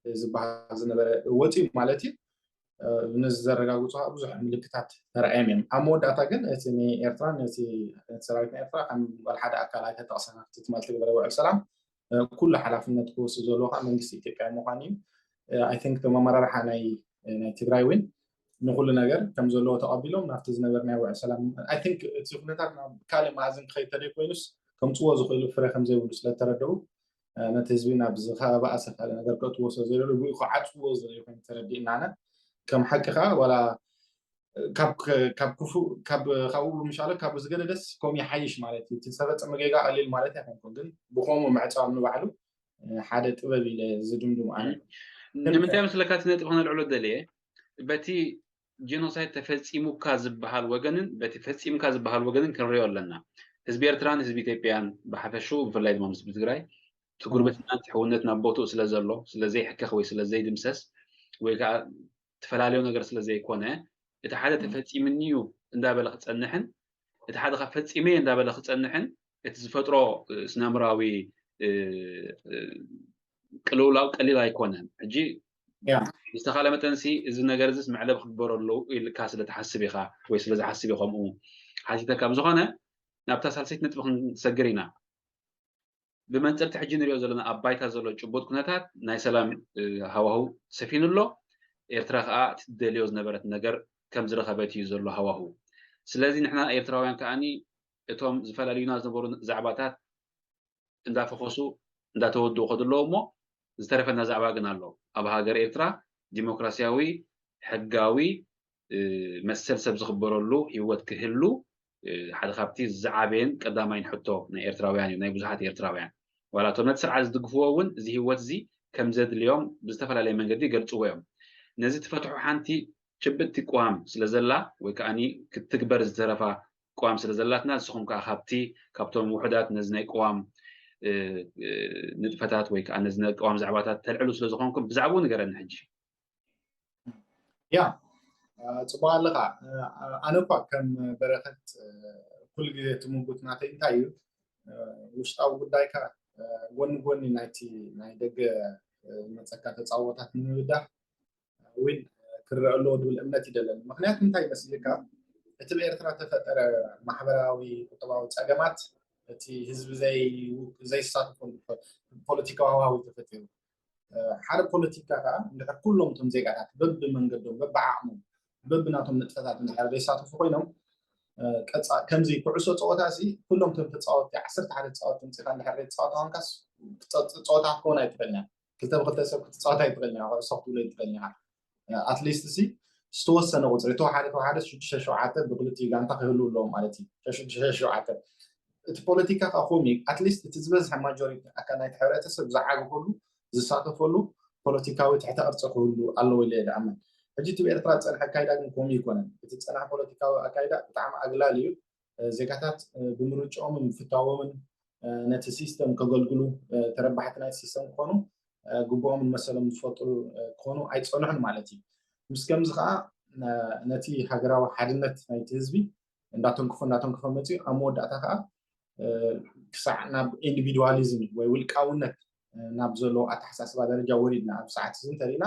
ዝበሃል ዝነበረ ወፂኡ ማለት እዩ። ነዚ ዘረጋግፁ ብዙሕ ምልክታት ተረኣዮም እዮም። ኣብ መወዳእታ ግን እቲ ንኤርትራን ነቲ ሰራዊት ናይ ኤርትራ ከም ጓል ሓደ ኣካል ኣይተጠቕሰን ኣብቲ ትማል ተገበረ ውዕል ሰላም ኩሉ ሓላፍነት ክወስድ ዘለዎ ከዓ መንግስቲ ኢትዮጵያ ምዃኑ እዩ። ኣይ ቲንክ እቶም ኣመራርሓ ናይ ናይ ትግራይ እውን ንኩሉ ነገር ከም ዘለዎ ተቐቢሎም ናብቲ ዝነበርናዮ ውዕል ሰላም ኣይ ቲንክ እቲ ኩነታት ናብ ካልእ መኣዝን ክኸይድ ተደይ ኮይኑስ ከምፅዎ ዝኽእሉ ፍረ ከም ዘይብሉ ስለተረደኡ ነቲ ህዝቢ ናብ ዝኸበኣሰ ካልእ ነገር ከእትዎ ስለ ዘይደለዩ ብኡ ክዓፅዎ ዝደለዩ ኮይኑ ተረዲእና ኣነ ከም ሓቂ ከዓ ዋላ ካብ ክፉእ ካብ ካብኡ ምሻለ ካብ ዝገደደስ ከምኡ ይሓይሽ ማለት እዩ። እቲ ዝተፈፀመ ጌጋ ቀሊል ማለት ኣይኮንኩን ግን ብከምኡ ምዕፃው ንባዕሉ ሓደ ጥበብ ኢለ ዝድምድም ኣነ። ንምንታይ መስለካ እቲ ነጥቢ ክነልዕሎ ደልየ በቲ ጄኖሳይድ ተፈፂሙካ ዝበሃል ወገንን በቲ ፈፂምካ ዝበሃል ወገንን ክንሪኦ ኣለና። ህዝቢ ኤርትራን ህዝቢ ኢትዮጵያን ብሓፈሽኡ ብፍላይ ድማ ህዝቢ ትግራይ እቲ ጉርብትናን እቲ ሕውነት ናብ ቦትኡ ስለ ዘሎ ስለ ዘይሕከኽ ወይ ስለ ዘይድምሰስ ወይ ከዓ እተፈላለዮ ነገር ስለ ዘይኮነ እቲ ሓደ ተፈፂምኒ እዩ እንዳበለ ክፀንሕን እቲ ሓደ ካብ ፈፂመ እንዳበለ ክፀንሕን እቲ ዝፈጥሮ ስነምራዊ ቅልውላው ቀሊል ኣይኮነን። ሕጂ ያ ዝተኻለ መጠንሲ እዚ ነገር እዚስ መዕለብ ክግበረሉ ኢልካ ስለ ትሓስብ ኢኻ ወይ ስለ ዝሓስብ እዩ ከምኡ ሓቲተካ። ብዝኾነ ናብታ ሳልሰይቲ ነጥቢ ክንሰግር ኢና። ብመንፅር እቲ ሕጂ ንሪኦ ዘለና ኣብ ባይታ ዘሎ ጭቡጥ ኩነታት ናይ ሰላም ሃዋህው ሰፊኑ ኣሎ። ኤርትራ ከዓ እቲ ትደልዮ ዝነበረት ነገር ከም ዝረኸበት እዩ ዘሎ ሃዋህው። ስለዚ ንሕና ኤርትራውያን ከዓኒ እቶም ዝፈላልዩና ዝነበሩ ዛዕባታት እንዳፈኾሱ እንዳተወድኡ ከድለዎ እሞ ዝተረፈና ዛዕባ ግን ኣሎ። ኣብ ሃገር ኤርትራ ዲሞክራሲያዊ ሕጋዊ መሰል ሰብ ዝኽበረሉ ህይወት ክህሉ ሓደ ካብቲ ዝዓበየን ቀዳማይን ሕቶ ናይ ኤርትራውያን እዩ፣ ናይ ብዙሓት ኤርትራውያን። ዋላ እቶም ነቲ ስርዓት ዝድግፍዎ እውን እዚ ህይወት እዚ ከም ዘድልዮም ብዝተፈላለየ መንገዲ ይገልፅዎ እዮም። ነዚ ትፈትሑ ሓንቲ ጭብጥቲ ቅዋም ስለ ዘላ ወይ ከዓኒ ክትትግበር ዝተረፋ ቅዋም ስለ ዘላትና ንስኹም ከዓ ካብቲ ካብቶም ውሑዳት ነዚ ናይ ቅዋም ንጥፈታት ወይ ከዓ ነዚ ናይ ቅዋም ዛዕባታት ተልዕሉ ስለ ዝኾንኩም ብዛዕባኡ ንገረኒ ሕጂ። ያ ጽቡቅ ኣለኻ። ኣነ እኳ ከም በረኸት ኩሉ ግዜ ትምጉት ናተይ እንታይ እዩ ውሽጣዊ ጉዳይካ ጎኒ ጎኒ ናይቲ ናይ ደገ መጸካ ተጻወታት ንምብዳህ እውን ክረአ ኣለዎ ዝብል እምነት ይደለኒ። ምክንያቱ እንታይ ይመስልካ እቲ ብኤርትራ ተፈጠረ ማሕበራዊ ቁጠባዊ ጸገማት እቲ ህዝቢ ዘይሳተፈሉ ፖለቲካዊ ሃዋህው ተፈጢሩ ሓደ ፖለቲካ ከዓ እንድሕር ኩሎም እቶም ዜጋታት በብመንገዶም በብዓቕሞም በብናቶም ንጥፈታት እንድሕር ዘይሳተፉ ኮይኖም ከምዚ ኩዕሶ ፀወታ ሲ ኩሎም እቶም ተፃወትቲ ዓሰርተ ሓደ ተፃወትቲ ምፅኢኻ እንድሕር ዘይትፃወታ ኮንካስ ፀወታ ክትከውን ኣይትኽእልን እያ። ክልተ ብክልተ ሰብ ክትፃወት ኣይትኽእልን እያ። ኩዕሶ ክትብሎ ኣይትኽእልን ኢኻ። ኣትሊስት ሲ ዝተወሰነ ቁፅሪ ተወሓደ ተወሓደ ሽዱሽተ ሸውዓተ ብክልቲኡ ጋንታ ክህልው ኣለዎም ማለት እዩ። ሽዱሽተ ሸውዓተ እቲ ፖለቲካ ከዓ ከምኡ እዩ። ኣትሊስት እቲ ዝበዝሐ ማጆሪቲ ኣካል ናይቲ ሕብረተሰብ ዝዓግበሉ ዝሳተፈሉ ፖለቲካዊ ትሕተ ቅርፂ ክህሉ ኣለዎ ኢለ እየ ዝኣምን። ሕጂ እቲ ብኤርትራ ዝፀንሐ ኣካይዳ ግን ከምኡ ኣይኮነን። እቲ ዝፀንሐ ፖለቲካዊ ኣካይዳ ብጣዕሚ ኣግላሊ እዩ። ዜጋታት ብምርጭኦምን ምፍታዎምን ነቲ ሲስተም ከገልግሉ ተረባሕቲ ናይቲ ሲስተም ክኾኑ ግቡኦምን መሰሎም ዝፈልጡ ክኾኑ ኣይፀንሑን ማለት እዩ። ምስ ከምዚ ከዓ ነቲ ሃገራዊ ሓድነት ናይቲ ህዝቢ እንዳተንክፎ እንዳተንክፎ መፅኡ ኣብ መወዳእታ ከዓ ክሳዕ ናብ ኢንዲቪድዋሊዝም ወይ ውልቃውነት ናብ ዘለዎ ኣተሓሳስባ ደረጃ ወሪድና ኣብ ሰዓት እዚ እንተሪእና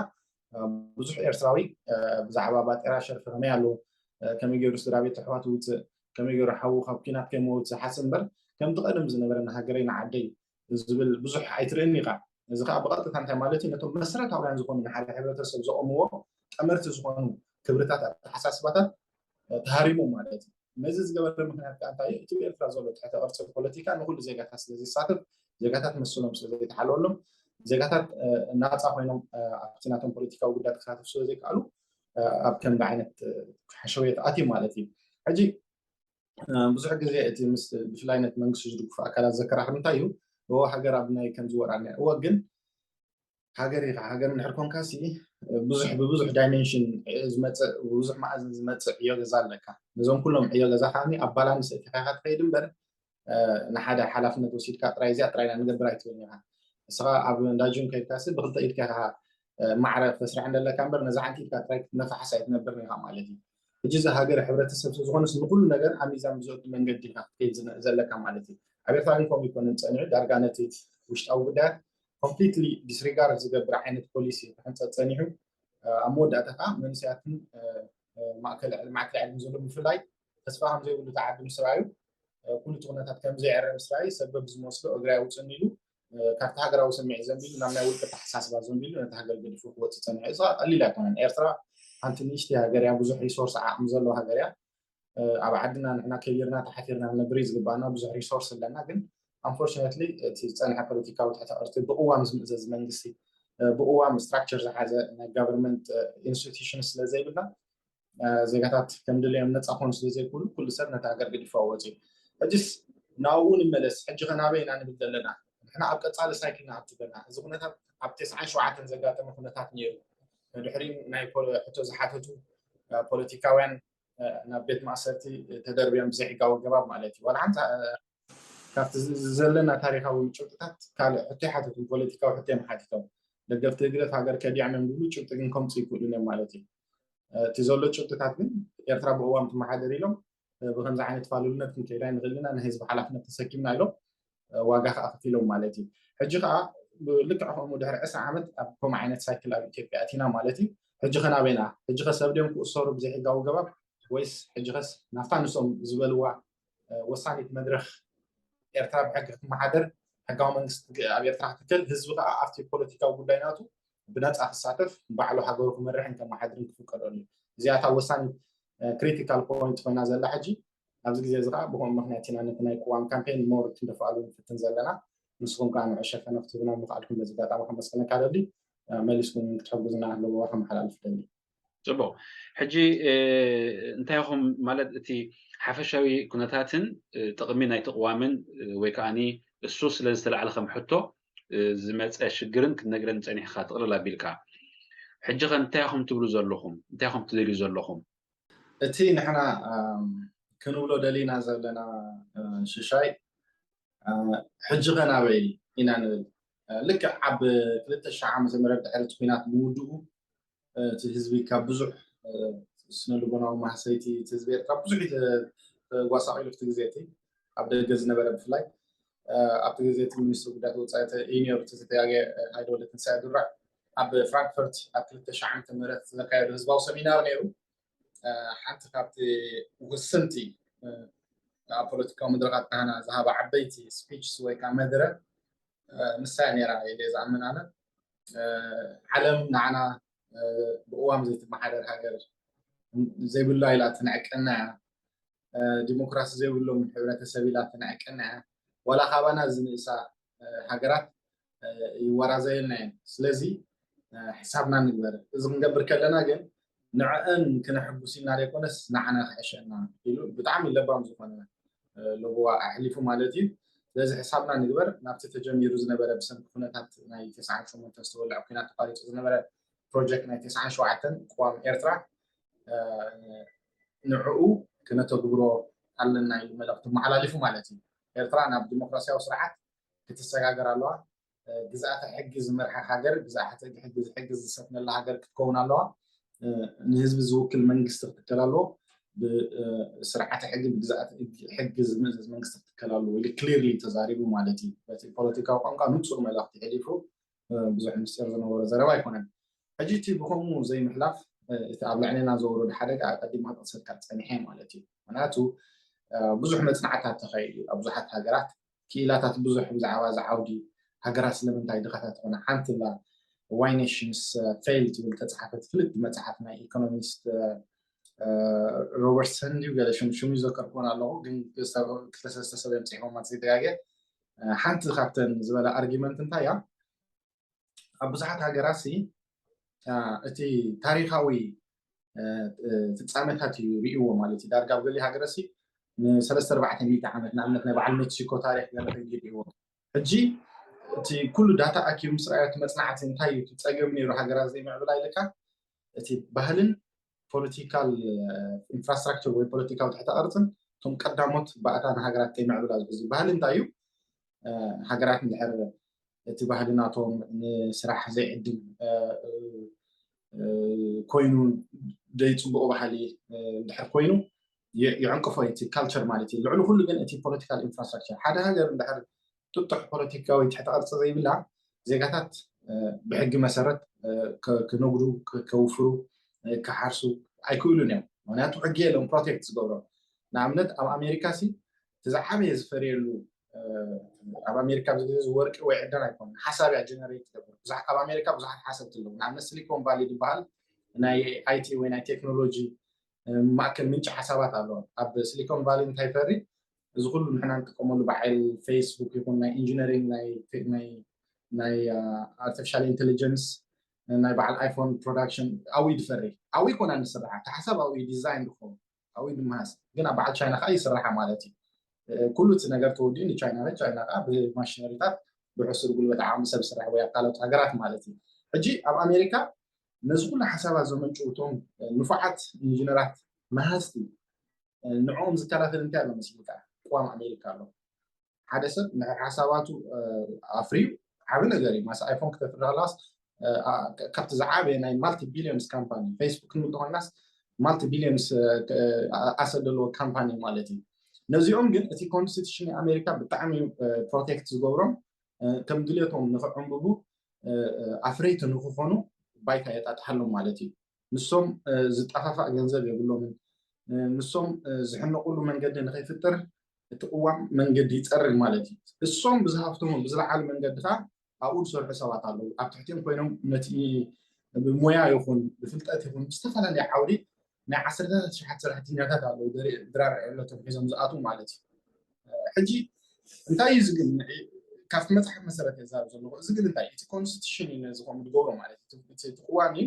ብዙሕ ኤርትራዊ ብዛዕባ ባጤራ ሸርፊ ከመይ ኣለዎ ከመይ ገይሩ ስድራ ቤት ኣሕዋት ውፅእ ከመይ ገይሩ ሓዉ ካብ ኲናት ከይመውት ዝሓስብ እምበር ከምቲ ቀደም ዝነበረና ሃገረይ ንዓደይ ዝብል ብዙሕ ኣይትርእን ኢኻ። እዚ ከዓ ብቐጥታ እንታይ ማለት እዩ ነቶም መሰረታውያን ዝኾኑ ንሓደ ሕብረተሰብ ዘቐምዎ ጠመርቲ ዝኾኑ ክብርታት ኣተሓሳስባታት ተሃሪሞም ማለት እዩ። ነዚ ዝገበረ ምክንያት ከዓ እንታይ እዩ? እቲ ብኤርትራ ዘሎ ትሕተ ቅርፂ ፖለቲካ ንኩሉ ዜጋታት ስለ ዘይሳተፍ ዜጋታት መሰሎም ስለ ዘይተሓለወሎም ዜጋታት ናፃ ኮይኖም ኣብቲ ናቶም ፖለቲካዊ ጉዳያት ክሳተፉ ስለ ዘይከኣሉ ኣብ ከምዚ ዓይነት ሓሸውየት ኣትዩ ማለት እዩ። ሕጂ ብዙሕ ግዜ እቲ ምስ ብፍላይ ነቲ መንግስቲ ዝድግፉ ኣካላት ዘከራኽር እንታይ እዩ? እዎ ሃገር ኣብ ናይ ከምዚ ወራር እኒኣ እዎ ግን ሃገር ኢኻ ሃገር እንድሕር ኮንካ ሲ ብዙሕ ብብዙሕ ዳይሜንሽን ዝመፅእ ብብዙሕ መኣዝን ዝመፅእ ዕዮ ገዛ ኣለካ። ነዞም ኩሎም ዕዮ ገዛ ከዓኒ ኣብ ባላንስ እቲ ኢኻ ትኸይድ እምበር ንሓደ ሓላፍነት ወሲድካ ጥራይ እዚኣ ጥራይ ኢና ንገብር ኣይትብልን ኢኻ። ንስኻ ኣብ እንዳ ጅም ከይድካ ሲ ብክልተ ኢድካ ኢኻ ማዕረ ተስርሕ እንደለካ እምበር ነዛ ሓንቲ ኢድካ ጥራይ ክትነፋሓስ ኣይትነብርን ኢኻ ማለት እዩ። ሕጂ እዚ ሃገር ሕብረተሰብ ስለዝኾነስ ንኩሉ ነገር ኣብ ሚዛን ብዘእቱ መንገዲ ኢኻ ክትከይድ ዘለካ ማለት እዩ። ኣብ ኤርትራ ግን ከምኡ ኣይኮነን ፀኒዑ ዳርጋ ነቲ ውሽጣዊ ጉዳያት ኮምፕሊትሊ ዲስሪጋርድ ዝገብር ዓይነት ፖሊሲ ክሕንፀፅ ፀኒሑ ኣብ መወዳእታ ከዓ መንእሰያትን ማእከል ዕድመ ዘሎ ብፍላይ ተስፋ ከም ዘይብሉ ተዓዲ ምስ ረኣዩ ኩሉ እቲ ኩነታት ከም ዘይዕረ ምስ ረኣዩ ሰብ በብዝመስሎ እግሪ ኣይውፅእን ኢሉ ካብቲ ሃገራዊ ስምዒት ዘንቢሉ ናብ ናይ ውልቂ ኣተሓሳስባ ዘንቢሉ ነቲ ሃገር ገዲፉ ክወፅእ ፀኒሑ። እዚ ቀሊል ኣይኮነን። ኤርትራ ሓንቲ ንእሽተይ ሃገር እያ። ብዙሕ ሪሶርስ ዓቕሚ ዘለዎ ሃገር እያ። ኣብ ዓድና ንሕና ከቢርና ተሓፊርና ክነብር እዩ ዝግባኣና። ብዙሕ ሪሶርስ ኣለና ግን ኣንፎርችነትሊ እቲ ዝፀንሐ ፖለቲካዊ ትሕተ ቅርፂ ብቅዋም ዝምእዘዝ መንግስቲ ብቅዋም ስትራክቸር ዝሓዘ ናይ ጋቨርንመንት ኢንስቲቱሽን ስለ ዘይብልና ዜጋታት ከም ድልዮም ነፃ ክኾኑ ስለ ዘይክእሉ ኩሉ ሰብ ነቲ ሃገር ገዲፍዋ ወፂኡ። ሕጂስ ናብኡ ንመለስ። ሕጂ ከ ናበይ ኢና ንብል ዘለና? ንሕና ኣብ ቀፃሊ ሳይክል ንኣቱ ዘለና። እዚ ኩነታት ኣብ ተስዓን ሸውዓተን ዘጋጠመ ኩነታት ነይሩ። ድሕሪ ናይ ሕቶ ዝሓተቱ ፖለቲካውያን ናብ ቤት ማእሰርቲ ተደርብዮም ብዘይሕጋዊ ኣገባብ ማለት እዩ። ዋላ ሓንቲ ካብቲ ዘለና ታሪካዊ ጭብጥታት ካልእ ሕቶ ይሓተቱ፣ ፖለቲካዊ ሕቶ እዮም ሓቲቶም። ደገፍቲ ህግደፍ ሃገር ከዲዖም እዮም ዝብሉ ጭብጢ ግን ከምፁ ይክእሉ እዮም ማለት እዩ። እቲ ዘሎ ጭብጥታት ግን ኤርትራ ብእዋም ትመሓደር ኢሎም ብከምዚ ዓይነት ፋሉልነት ክንከይዳ ንኽእል ኢና፣ ናይ ህዝቢ ሓላፍነት ተሰኪምና ኢሎም ዋጋ ከዓ ከፊሎም ማለት እዩ። ሕጂ ከዓ ልክዕ ከምኡ ድሕሪ ዕስራ ዓመት ኣብ ከምኡ ዓይነት ሳይክል ኣብ ኢትዮጵያ ኣቲና ማለት እዩ። ሕጂ ከ ናበይና? ሕጂ ከ ሰብ ድዮም ክእሰሩ ብዘይሕጋዊ ገባብ? ወይስ ሕጂ ከስ ናብታ ንሶም ዝበልዋ ወሳኒት መድረክ ኤርትራ ብሕጊ ክትመሓደር፣ ሕጋዊ መንግስቲ ኣብ ኤርትራ ክትከል፣ ህዝቢ ከዓ ኣብቲ ፖለቲካዊ ጉዳይ ናቱ ብነፃ ክሳተፍ፣ ባዕሉ ሃገሩ ክመርሕን ከመሓድርን ክፍቀደሉ እዩ። እዚኣታ ወሳኒት ክሪቲካል ፖይንት ኮይና ዘላ ሕጂ ኣብዚ ግዜ እዚ ከዓ ብከምኡ ምክንያት ኢና ነቲ ናይ ቅዋም ካምፔን ሞር ክንደፍኣሉ ንፍትን ዘለና። ንስኹም ከዓ ንዑ ሸፈነ ክትህቡና ምኽኣልኩም በዚ ኣጋጣሚ ከመስግነካ ደሊ። መሊስኩም ክትሕግዙና ኣለዎ ከመሓላልፍ ደሊ። ፅቡቅ። ሕጂ እንታይ ኢኹም ማለት እቲ ሓፈሻዊ ኩነታትን ጥቕሚ ናይ ተቕዋምን ወይ ከዓኒ እሱ ስለ ዝተላዕለ ከም ሕቶ ዝመፀ ሽግርን ክትነግረን ፀኒሕካ ጥቕልል ኣቢልካ ሕጂ ከ እንታይ ኢኹም ትብሉ ዘለኹም እንታይ ኢኹም ትደልዩ ዘለኹም? እቲ ንሕና ክንብሎ ደሊና ዘለና ሽሻይ ሕጂ ከ ናበይ ኢና ንብል። ልክዕ ኣብ ክልተ ሽሕ ዓመተ ምህረት ድሕሪ እቲ ኩናት ምውድኡ እቲ ህዝቢ ካብ ብዙሕ ስነ ልቦናዊ ማህሰይቲ እቲ ህዝቢ ኤርትራ ብዙሕ ተጓሳቒሉ እቲ ግዜ እቲ ኣብ ደገ ዝነበረ ብፍላይ ኣብቲ ግዜ እቲ ሚኒስትሪ ጉዳያት ወፃኢ ኢኒዮር ተተጋገ ሃይደወለ ትንሳኤ ዱራዕ ኣብ ፍራንክፈርት ኣብ ክልተ ሽሕ ዓመተ ምህረት ዘካየዱ ህዝባዊ ሰሚናር ነይሩ። ሓንቲ ካብቲ ውስንቲ ኣብ ፖለቲካዊ መድረኻት ናህና ዝሃባ ዓበይቲ ስፒችስ ወይ ከዓ መደረ ንሳ እያ ነይራ ኢለ ዝኣምን ኣነ። ዓለም ንዓና ብእዋም ዘይትመሓደር ሃገር ዘይብላ ኢላ ትንዕቀና እያ። ዲሞክራሲ ዘይብሎም ሕብረተሰብ ኢላ ትንዕቀና እያ። ዋላ ካባና ዝንእሳ ሃገራት ይወራዘየልና እየን። ስለዚ ሕሳብና ንግበር። እዚ ክንገብር ከለና ግን ንዕአን ክነሕጉስ ኢልና ዘይኮነስ ንዓና ክሕሸና ኢሉ ብጣዕሚ ለባም ዝኾነ ለበዋ ኣሕሊፉ ማለት እዩ። ስለዚ ሕሳብና ንግበር። ናብቲ ተጀሚሩ ዝነበረ ብሰንኪ ኩነታት ናይ ተስዓን ሸሞንተን ዝተወልዐ ኩናት ተቋሪፁ ዝነበረ ፕሮጀክት ናይ ተስዓን ሸውዓተን ቅዋም ኤርትራ ንዕኡ ክነተግብሮ ኣለና ኢሉ መልእኽቲ መሓላሊፉ ማለት እዩ። ኤርትራ ናብ ዲሞክራሲያዊ ስርዓት ክትሰጋገር ኣለዋ። ግዝኣተ ሕጊ ዝመርሓ ሃገር፣ ግዝኣተ ሕጊ ዝሰፍነላ ሃገር ክትከውን ኣለዋ። ንህዝቢ ዝውክል መንግስቲ ክትከል ኣለዎ። ብስርዓተ ሕጊ ብግዝኣተ ሕጊ ዝምእዘዝ መንግስቲ ክትከል ኣለዎ ኢሉ ክሊርሊ ተዛሪቡ ማለት እዩ። በቲ ፖለቲካዊ ቋንቋ ንፁር መልእኽቲ ሕሊፉ ብዙሕ ምስጢር ዝነበሮ ዘረባ ኣይኮነን። ሕጂ እቲ ብከምኡ ዘይምሕላፍ እቲ ኣብ ልዕሌና ዘውረዶ ሓደጋ ኣቀዲመ ክጠቕሰልካ ፀኒሐ ማለት እዩ። ምክንያቱ ብዙሕ መፅናዕታት ተኻይዱ ኣብ ብዙሓት ሃገራት ክኢላታት ብዙሕ ብዛዕባ እዚ ዓውዲ ሃገራት ስለምንታይ ድኻታት ዝኾነ ሓንቲ ላ ዋይ ኔሽንስ ፌል ትብል ተፅሓፈት ፍልጥ መፅሓፍ ናይ ኢኮኖሚስት ሮበርትሰን ድዩ ገለ ሽም ሽሙ ይዘከርኩን ኣለኹ ግን ክልተ ሰለስተ ሰብ እዮም ፅሒፎማ ዘይተጋገ ሓንቲ ካብተን ዝበላ ኣርጊመንት እንታይ እያ ኣብ ብዙሓት ሃገራት ሲ እቲ ታሪካዊ ፍፃመታት እዩ ርእዎ ማለት እዩ ዳርጋ ኣብ ገሊ ሃገረ ሲ ንሰለስተ ኣርባዕተ ሚእቲ ዓመት ንኣብነት ናይ በዓል ሜክሲኮ ታሪክ ገለ ርእዎ ሕጂ እቲ ኩሉ ዳታ ኣኪቡ ምስ ረኣዮ እቲ መፅናዕቲ እንታይ እዩ እቲ ፀገም ነይሩ ሃገራት ዘይምዕብላ ኢልካ እቲ ባህልን ፖለቲካል ኢንፍራስትራክቸር ወይ ፖለቲካዊ ትሕተ ቅርፅን እቶም ቀዳሞት ባእታ ንሃገራት ከይምዕብላ ዝሕዙ ባህሊ እንታይ እዩ ሃገራት እንድሕር እቲ ባህሊ ናቶም ንስራሕ ዘይዕድል ኮይኑ ደይ ፅቡቅ ባህሊ ድሕር ኮይኑ ይዕንቅፎ እቲ ካልቸር ማለት እዩ ልዕሊ ኩሉ ግን እቲ ፖለቲካል ኢንፍራስትራክቸር ሓደ ሃገር እንድሕር ጥጡሕ ፖለቲካዊ ትሕተ ቅርፂ ዘይብላ ዜጋታት ብሕጊ መሰረት ክነግዱ ከውፍሩ ክሓርሱ ኣይክእሉን እዮም ምክንያቱ ሕጊ የለን ፕሮቴክት ዝገብሮም ንኣብነት ኣብ ኣሜሪካ ሲ እቲ ዝዓበየ ዝፈርየሉ ኣብ ኣሜሪካ ኣብዚ ግዜ ወርቂ ወይ ዕደን ኣይኮነ ሓሳብ እያ ጀነሬት ትገብር ኣብ ኣሜሪካ ብዙሓት ሓሰብቲ ኣለዉ ንኣብነት ሲሊኮን ቫሊ ዝበሃል ናይ ኣይቲ ወይ ናይ ቴክኖሎጂ ማእከል ምንጪ ሓሳባት ኣሎ ኣብ ሲሊኮን ቫሊ እንታይ ፈሪ እዚ ኩሉ ንሕና ንጥቀመሉ በዓል ፌስቡክ ይኹን ናይ ኢንጂነሪንግ ናይ ኣርቲፊሻል ኢንቴሊጀንስ ናይ በዓል ኣይፎን ፕሮዳክሽን ኣብኡ ድፈሪ ኣብኡ ይኮና ንስራሕ እቲ ሓሳብ ኣብኡ ዲዛይን ዝኸውን ኣብኡ ድመሃዝ ግን ኣብ በዓል ቻይና ከዓ ይስራሓ ማለት እዩ ኩሉ እቲ ነገር ተወዲኡ ንቻይና ነ ቻይና ከዓ ብማሽነሪታት ብሕሱር ጉልበት ዓቕሚ ሰብ ስራሕ ወይ ኣብ ካልኦት ሃገራት ማለት እዩ ሕጂ ኣብ ኣሜሪካ ነዚ ኩሉ ሓሳባት ዘመንጭው እቶም ንፉዓት ኢንጂነራት መሃዝቲ ንዕኦም ዝከላኸል እንታይ ኣሎ መስልካ ቅዋም ኣሜሪካ ኣሎ ሓደ ሰብ ንድሕር ሓሳባቱ ኣፍርዩ ዓብ ነገር እዩ ማስ ኣይፎን ክተፍሪ ከለዋስ ካብቲ ዝዓበየ ናይ ማልቲ ቢሊዮንስ ካምፓኒ ፌስቡክ ክንብል ተኮይናስ ማልቲ ቢሊዮንስ ኣሰ ዘለዎ ካምፓኒ ማለት እዩ ነዚኦም ግን እቲ ኮንስቲቱሽን ኣሜሪካ ብጣዕሚ ፕሮቴክት ዝገብሮም ከም ድሌቶም ንክዕንብቡ ኣፍረይቲ ንክኾኑ ባይታ የጣጥሓሎም ማለት እዩ። ንሶም ዝጠፋፋእ ገንዘብ የብሎምን። ንሶም ዝሕነቁሉ መንገዲ ንከይፍጥር እቲ ቅዋም መንገዲ ይፀርግ ማለት እዩ። እሶም ብዝሃፍቶምን ብዝለዓሉ መንገዲ ከዓ ኣብኡ ዝሰርሑ ሰባት ኣለዉ። ኣብ ትሕቲኦም ኮይኖም ነቲ ብሞያ ይኹን ብፍልጠት ይኹን ብዝተፈላለየ ዓውዲ ናይ ዓሰርታት ኣሽሓት ሰራሕተኛታት ኣለዉ። ድራር ዕለቶም ሒዞም ዝኣትዉ ማለት እዩ። ሕጂ እንታይ እዩ ዝግን ካብቲ መፅሓፍ መሰረት እየ ዛብ ዘለኹ። እዚ ግን እንታይ እቲ ኮንስቲቱሽን እዩ ነዚ ከምኡ ዝገብሮ ማለት እዩ። እቲ ቅዋም እዩ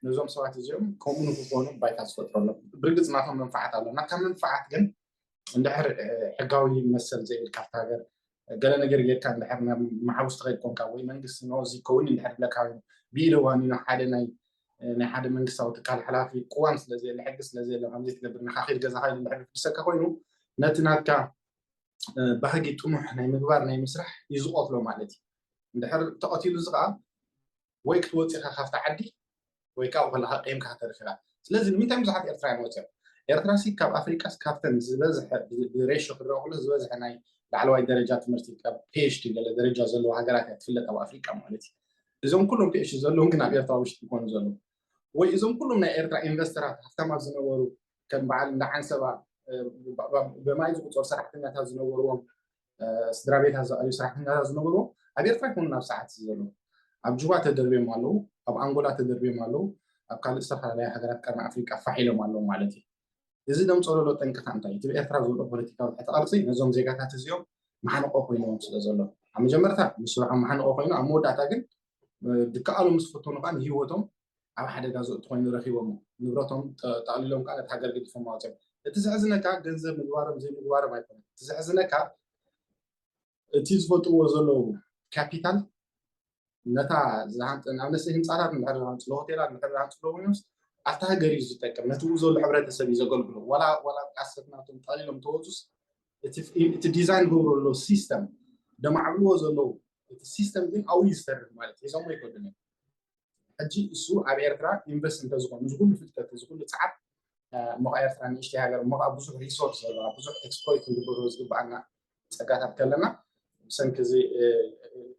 ነዞም ሰባት እዚኦም ከምኡ ንክኾኑ ባይታ ዝፈጥረሎም። ብርግፅ ናቶም መንፋዓት ኣሎ። ናታ መንፋዓት ግን እንድሕር ሕጋዊ መሰል ዘይብል ካብቲ ሃገር ገለ ነገር ጌርካ እንድሕር ናብ መሓውስ ትኸይድ ኮንካ ወይ መንግስቲ ኖ እዚ ከውን እንድሕር ብለካ ኮይኑ ብኢደ ዋኒኑ ሓደ ናይ ናይ ሓደ መንግስታዊ ትካል ሓላፊ ቅዋም ስለዘየለ ሕጊ ስለዘየለ ከምዚ ትገብር ንካ ኸይድ ገዛ ኸይድ እንድሕር ዝፍሰካ ኮይኑ ነቲ ናትካ ባህጊ ጥሙሕ ናይ ምግባር ናይ ምስራሕ እዩ ዝቆትሎ ማለት እዩ። እንድሕር ተቐቲሉ እዚ ከዓ ወይ ክትወፅእ ኢኻ ካብቲ ዓዲ ወይ ከዓ ከለካ ቀይምካ ከተርፍ ኢኻ። ስለዚ ንምንታይ ብዙሓት ኤርትራውያን ወፅኦም? ኤርትራ ሲ ካብ ኣፍሪቃስ ካብተን ዝበዝሐ ብሬሾ ክረኣ ከሎ ዝበዝሐ ናይ ላዕለዋይ ደረጃ ትምህርቲ ካብ ፒኤችዲ ገለ ደረጃ ዘለዎ ሃገራት እያ ትፍለጥ ኣብ ኣፍሪቃ ማለት እዩ። እዞም ኩሎም ፒኤችዲ ዘለዎም ግን ኣብ ኤርትራ ውሽጢ ይኮኑ ዘለዉ ወይ እዞም ኩሎም ናይ ኤርትራ ኢንቨስተራት ሃፍታማት ዝነበሩ ከም በዓል እንዳ ዓንሰባ ብማይ ዝቁፀሩ ሰራሕተኛታት ዝነበርዎም ስድራ ቤት ኣዛኣዩ ሰራሕተኛታት ዝነበርዎ ኣብ ኤርትራ ይኮኑ ናብ ሰዓት ዘሎ ኣብ ጁባ ተደርብዮም ኣለዉ፣ ኣብ ኣንጎላ ተደርብዮም ኣለዉ፣ ኣብ ካልእ ዝተፈላለያ ሃገራት ቀርኒ ኣፍሪቃ ፋሕ ኢሎም ኣለዉ ማለት እዩ። እዚ ደምፀለሎ ጠንቅታ እንታይ እቲ ብኤርትራ ዘሎ ፖለቲካዊ ትሕቲ ቅርፂ ነዞም ዜጋታት እዚኦም ማሕንቆ ኮይኖም ስለ ዘሎ ኣብ መጀመርታ ንስርሖም ማሕንቆ ኮይኑ ኣብ መወዳእታ ግን ድከኣሎም ምስ ፈተኑ ከዓ ንህይወቶም ኣብ ሓደጋ ዘእቱ ኮይኑ ረኪቦሞ ንብረቶም ጠቕሊሎም ከዓ ነቲ ሃገር ገዲፎም ኣውፅኦም። እቲ ዘሕዝነካ ገንዘብ ምግባሮም ዘይምግባሮም ኣይኮነን። እቲ ዘሕዝነካ እቲ ዝፈጥርዎ ዘለዉ ካፒታል ነታ ንኣብነት ህንፃታት ንድሕር ዝሃንፅሎ ሆቴላት ንድሕር ዝሃንፅሎ ኮይኖምስ ኣብቲ ሃገር እዩ ዝጠቅም ነቲ ብኡ ዘሎ ሕብረተሰብ እዩ ዘገልግሎ ዋላ ዋላ ኣሰብ ናቶም ጠቕሊሎም ተወፁስ እቲ ዲዛይን ገብሮ ኣሎ ሲስተም ደማዕብልዎ ዘለዉ እቲ ሲስተም ግን ኣብኡ እዩ ዝሰርሕ ማለት ሒዞሞ ይከዱን እዮም ሕጂ እሱ ኣብ ኤርትራ ኢንቨስት እንተዝኾን እዚ ኩሉ ፍልጠት እዚ ኩሉ ፀዓት እሞ ኤርትራ ንእሽተይ ሃገር እሞ ብዙሕ ሪሶርስ ዘለዋ ብዙሕ ኤክስፕሎይት ክንግበሮ ዝግበኣና ፀጋታት ከለና ብሰንኪ እዚ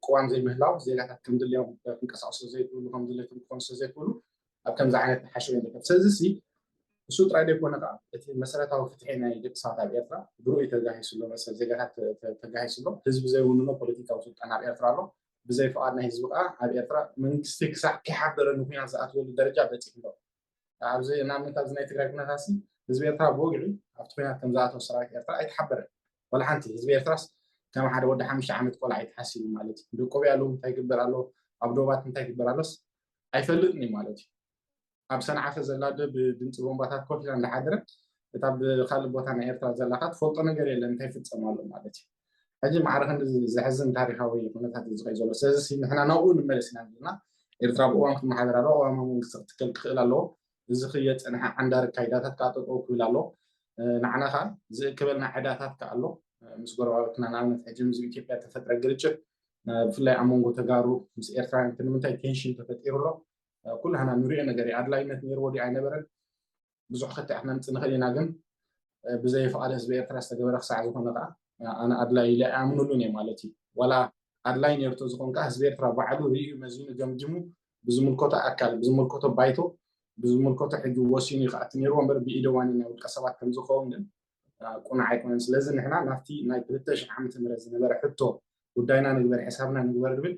ቅዋም ዘይምህላው ዜጋታት ከምድልዮም ክንቀሳቀሱ ዘይክእሉ ከምድልዮም ክኾኑ ዘይክእሉ ኣብ ከምዚ ዓይነት ሓሸው ንርከብ ስለዚ ሲ እሱ ጥራይ ዘይኮነ ከዓ እቲ መሰረታዊ ፍትሒ ናይ ደቂ ሰባት ኣብ ኤርትራ ብርኡይ ተጋሂሱ ኣሎ መሰል ዜጋታት ተጋሂሱ ኣሎ ህዝቢ ዘይውንኖ ፖለቲካዊ ስልጣን ኣብ ኤርትራ ኣሎ ብዘይ ፍቓድ ናይ ህዝቢ ከዓ ኣብ ኤርትራ መንግስቲ ክሳዕ ከይሓበረ ንኩናት ዝኣትወሉ ደረጃ በፂሑ ኣሎ ኣብዚ ንኣብነት ኣብዚ ናይ ትግራይ ኩነታት ሲ ህዝቢ ኤርትራ ብወግዒ ኣብቲ ኩናት ከም ዝኣተወ ሰራዊት ኤርትራ ኣይተሓበረን ዋላ ሓንቲ ህዝቢ ኤርትራስ ከም ሓደ ወዲ ሓሙሽተ ዓመት ቆልዓ ኣይተሓሲቡ ማለት እዩ ደቆቢ ኣለዉ እንታይ ይግበር ኣሎ ኣብ ዶባት እንታይ ይግበር ኣሎስ ኣይፈልጥን እዩ ማለት እዩ ኣብ ሰንዓፈ ዘላ ዶ ብድምፂ ቦምባታት ኮፍ ኢላ እንዳሓደረት እታ ብካልእ ቦታ ናይ ኤርትራ ዘላ ከ ትፈልጦ ነገር የለን እንታይ ይፍፀም ኣሎ ማለት እዩ ሕጂ ማዕረ ክንዲ ዘሕዝን ታሪካዊ ኩነታት እዩ ዝኸይ ዘሎ ስለዚ ንሕና ናብኡ ንመለስ ኢና ዘለና ኤርትራ ብእዋን ክትመሓደር ኣለዋ ቅዋማዊ መንግስቲ ክትክል ክኽእል ኣለዎ እዚ ክየፀንሐ ዓንዳሪ ካይዳታት ከዓ ጠጠው ክብል ኣለዎ ንዓና ከዓ ዝእክበልና ዕዳታት ከዓ ኣሎ ምስ ጎረባብትና ንኣብነት ሕጂ ምስ ኢትዮጵያ ተፈጥረ ግርጭት ብፍላይ ኣብ መንጎ ተጋሩ ምስ ኤርትራውያን እቲ ንምንታይ ቴንሽን ተፈጢሩ ኣሎ ኩላህና ንሪኦ ነገር እዩ ኣድላይነት ነይርዎ ድዩ ኣይነበረን ብዙሕ ክትዕ ክነምፅ ንኽእል ኢና ግን ብዘይ ፍቓድ ህዝቢ ኤርትራ ዝተገበረ ክሳዕ ዝኾነ ከዓ ኣነ ኣድላይ ኢለ ኣይኣምንሉን እየ ማለት እዩ ዋላ ኣድላይ ነይሩ ተዝኾን ከዓ ህዝቢ ኤርትራ ባዕሉ ርእዩ መዚኑ ገምጊሙ ብዝምልከቶ ኣካል ብዝምልከቶ ባይቶ ብዝምልከቶ ሕጂ ወሲኑ እዩ ከኣቲ ነይርዎ እምበር ብኢደ ዋኒ ናይ ውልቀ ሰባት ከምዝኸውን ግን ቁኑዕ ኣይኮነን ስለዚ ንሕና ናብቲ ናይ ክልተ ሽሕ ዓመተ ምህረት ዝነበረ ሕቶ ጉዳይና ንግበር ሕሳብና ንግበር ዝብል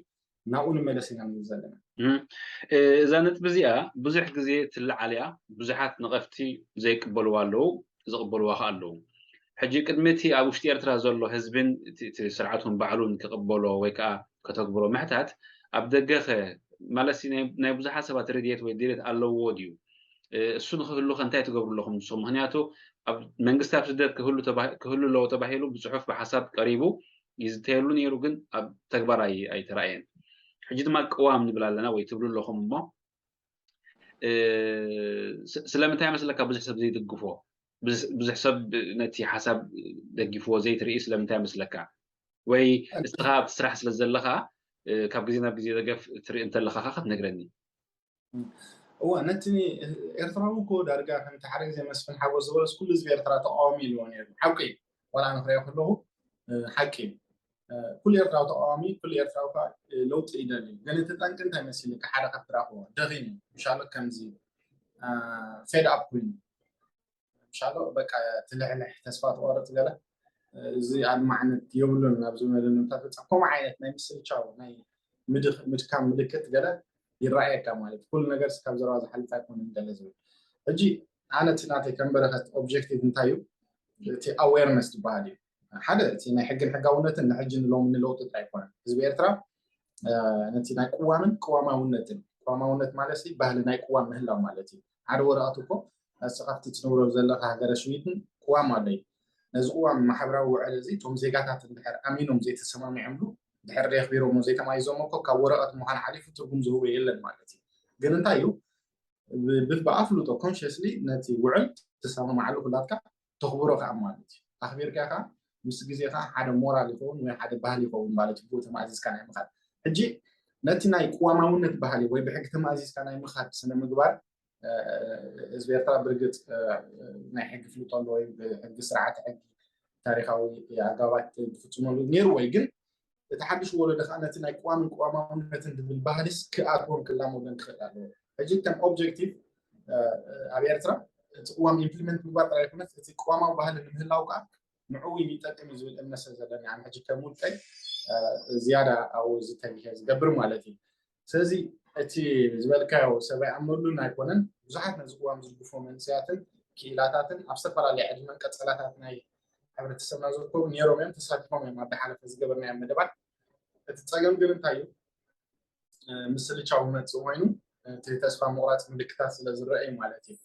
ናብኡ ንመለስ ኢና ንብል ዘለና እዛ ነጥቢ እዚኣ ብዙሕ ግዜ ትለዓል እያ ብዙሓት ነቐፍቲ ዘይቅበልዋ ኣለዉ ዝቕበልዋ ከዓ ኣለዉ ሕጂ ቅድሚ እቲ ኣብ ውሽጢ ኤርትራ ዘሎ ህዝብን ስርዓቱን ባዕሉን ክቕበሎ ወይ ከዓ ከተግብሮ ምሕታት ኣብ ደገኸ ማለት ናይ ብዙሓት ሰባት ርድየት ወይ ድሌት ኣለዎ ድዩ እሱ ንክህሉ ከ እንታይ ትገብሩ ኣለኹም ንስኹም ምክንያቱ ኣብ መንግስቲ ኣብ ስደት ክህሉ ኣለዎ ተባሂሉ ብፅሑፍ ብሓሳብ ቀሪቡ ይዝተየሉ ነይሩ ግን ኣብ ተግባር ኣይተራእየን ሕጂ ድማ ቅዋም ንብል ኣለና ወይ ትብሉ ኣለኹም እሞ ስለምንታይ መስለካ ብዙሕ ሰብ ዘይድግፎ ብዙሕ ሰብ ነቲ ሓሳብ ደጊፍዎ ዘይትርኢ ስለምንታይ መስለካ ወይ እስኻ ኣብቲ ስራሕ ስለ ዘለኻ ካብ ግዜ ናብ ግዜ ደገፍ ትርኢ እንተለኻ ከ ክትነግረኒ እዋ ነቲ ኤርትራዊ እኮ ዳርጋ ከምቲ ሓደ ግዜ መስፍን ሓጎስ ዝበለስ ኩሉ ህዝቢ ኤርትራ ተቃዋሚ ኢልዎ ነይሩ ሓቂ ዋላ ንክሪኦ ከለኹ ሓቂ እዩ ኩሉ ኤርትራዊ ተቃዋሚ፣ ኩሉ ኤርትራዊ ከዓ ለውጢ ይደሊ። ግን እቲ ጠንቂ እንታይ መሲልካ? ሓደ ካብ ትረኽቦ ደኺሙ፣ ምሻሎ ከምዚ ፌድ ኣፕ ኮይኑ፣ ምሻሎ በቃ ትልሕልሕ፣ ተስፋ ትቆርፅ ገለ፣ እዚ ኣድማዕነት የብሉን ናብ ዝበለ ነታ ተፃ ከምኡ ዓይነት ናይ ምስልቻው ናይ ምድካም ምልክት ገለ ይረኣየካ ማለት እዩ። ኩሉ ነገር ካብ ዘረባ ዝሓልፍ ኣይኮነን ገለ ዝብል። ሕጂ ኣነ እቲ ናተይ ከም በረኸት ኦብጀክቲቭ እንታይ እዩ? እቲ ኣዌርነስ ዝበሃል እዩ። ሓደ እቲ ናይ ሕግን ሕጋውነትን ንሕጂ ንሎሚ ንለውጢ ጥራይ ኣይኮነን። ህዝቢ ኤርትራ ነቲ ናይ ቅዋምን ቅዋማውነትን፣ ቅዋማውነት ማለት ባህሊ ናይ ቅዋም ምህላው ማለት እዩ። ሓደ ወረቐት እኮ ንስኻ ኣብቲ ትነብሮ ዘለኻ ሃገረ ሽዊትን ቅዋም ኣሎ እዩ። ነዚ ቅዋም ማሕበራዊ ውዕል እዚ እቶም ዜጋታት እንድሕር ኣሚኖም ዘይተሰማሚዖምሉ፣ ድሕር ዘየኽቢሮሞ ዘይተማይዞሞ እኮ ካብ ወረቐት ምዃን ሓሊፉ ትርጉም ዝህቦ የለን ማለት እዩ። ግን እንታይ እዩ? ብኣፍልጦ ኮንሽስሊ ነቲ ውዕል ትሰማማዓሉ ኩላትካ ተኽብሮ ከዓ ማለት እዩ። ኣኽቢርካ ከዓ ምስ ግዜ ከዓ ሓደ ሞራል ይኸውን ወይ ሓደ ባህሊ ይኸውን ማለት እዩ። ብኡ ተማእዚዝካ ናይ ምኻድ ሕጂ ነቲ ናይ ቅዋማውነት ባህሊ ወይ ብሕጊ ተማእዚዝካ ናይ ምኻድ ስነ ምግባር ህዝቢ ኤርትራ ብርግፅ ናይ ሕጊ ፍልጦ ኣለዎ ወይ ብሕጊ ስርዓት ሕጊ ታሪካዊ ኣጋባት ዝፍፅመሉ ነይሩ ወይ ግን እቲ ሓድሽ ወለዶ ከዓ ነቲ ናይ ቅዋምን ቅዋማውነትን ዝብል ባህሊስ ክኣትዎን ክላመዶን ክኽእል ኣለዎ። ሕጂ ከም ኦብጀክቲቭ ኣብ ኤርትራ እቲ ቅዋም ኢምፕሊመንት ምግባር ጥራይ ይኮነስ እቲ ቅዋማዊ ባህሊ ንምህላው ከዓ ንዕኡ ይጠቅም እዩ ዝብል እምነት ስለ ዘለኒ ኣነ ሕጂ ከም ውልቀይ ዝያዳ ኣብኡ ዝተግሄ ዝገብር ማለት እዩ። ስለዚ እቲ ዝበልካዮ ሰብ ኣይኣምነሉን ኣይኮነን። ብዙሓት ነዚ ቅዋም ዝድግፎ መንእሰያትን ክኢላታትን ኣብ ዝተፈላለየ ዕድመን ቀጸላታት ናይ ሕብረተሰብና ዝርከቡ ነይሮም እዮም፣ ተሳቲፎም እዮም ኣብ ዝሓለፈ ዝገበርናዮም መደባት። እቲ ጸገም ግን እንታይ እዩ? ምስልቻው መጽእ ኮይኑ እቲ ተስፋ ምቑራጽ ምልክታት ስለ ዝረአ እዩ ማለት እዩ።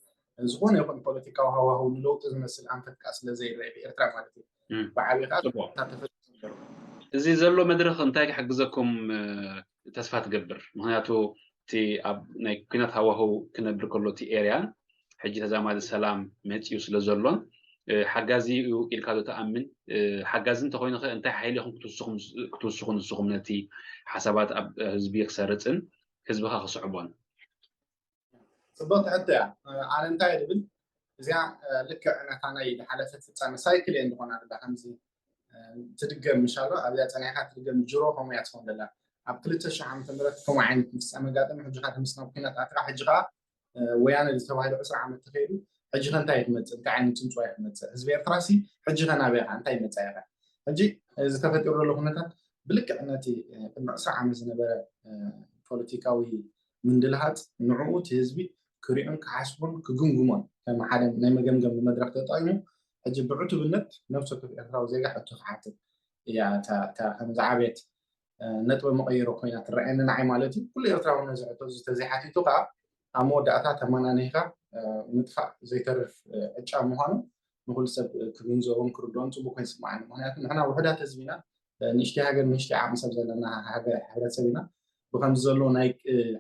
ዝኾነ ይኹን ፖለቲካዊ ሃዋህው ንለውጢ ዝመስል ኣንፈት ከዓ ስለ ዘይረአ ብኤርትራ ማለት እዩ። ብዓብይ ከዓ ተፈ እዚ ዘሎ መድረኽ እንታይ ክሕግዘኩም ተስፋ ትገብር? ምክንያቱ እቲ ኣብ ናይ ኩናት ሃዋህው ክነብር ከሎ እቲ ኤርያን ሕጂ ተዛማዲ ሰላም መፅዩ ስለ ዘሎን ሓጋዚ እዩ ኢልካ ዶ ትኣምን? ሓጋዚ እንተኮይኑ ከ እንታይ ሓይሊ ኢኹም ክትውስኹ ንስኹም ነቲ ሓሳባት ኣብ ህዝቢ ክሰርፅን ህዝብኻ ክስዕቦን? ፅብቕቲ ሕቶ እያ። ኣነ እንታይ እየ ዝብል እዚኣ ልክዕ ነታ ናይ ዝሓለፈት ፍፃመ ሳይክል እየ ዝኾና ዘላ ከምዚ ትድገም ምሻሎ ኣብዚኣ ፀኒሕካ ትድገም ጅሮ ከምኡ እያ ትኸውን ዘላ። ኣብ ክልተ ሽሕ ዓመተ ምህረት ከምኡ ዓይነት ፍፃመ ኣጋጠመ። ሕጂ ከዓ ተምስ ናብ ኩናት ኣትኻ ሕጂ ከዓ ወያነ ዝተባህለ ዕስራ ዓመት ተኸይዱ ሕጂ ከ እንታይ ትመፅእ? እንታይ ዓይነት ፅንፅዋይ ትመፅእ? ህዝቢ ኤርትራ ሲ ሕጂ ከ ናበይ ኢኻ? እንታይ መፃኢኻ? ሕጂ ዝተፈጢሩ ዘሎ ኩነታት ብልክዕ ነቲ ቅድሚ ዕስራ ዓመት ዝነበረ ፖለቲካዊ ምንድልሃፅ ንዕኡ እቲ ህዝቢ ክሪኦን ክሓስቦን ክግምግሞን ከም ሓደ ናይ መገምገሚ መድረክ ተጠቂሙ ሕጂ ብዕቱብነት ነብሲ ወከፍ ኤርትራዊ ዜጋ ሕቶ ክሓትት እያ እታ ከም ዝዓበየት ነጥበ መቐየሮ ኮይና ትረኣየኒ ንዓይ ማለት እዩ። ኩሉ ኤርትራዊ ነዚ ሕቶ እዚ ተዘይሓቲቱ ከዓ ኣብ መወዳእታ ተመናኒህካ ምጥፋእ ዘይተርፍ ዕጫ ምዃኑ ንኩሉ ሰብ ክግንዘቦን ክርድኦን ፅቡቅ ኮይኑ ይስምዓኒ። ምክንያቱ ንሕና ውሕዳት ህዝቢ ኢና፣ ንእሽተይ ሃገር ንእሽተይ ዓቕሚ ሰብ ዘለና ሕብረተሰብ ኢና። ብከምዚ ዘሎ ናይ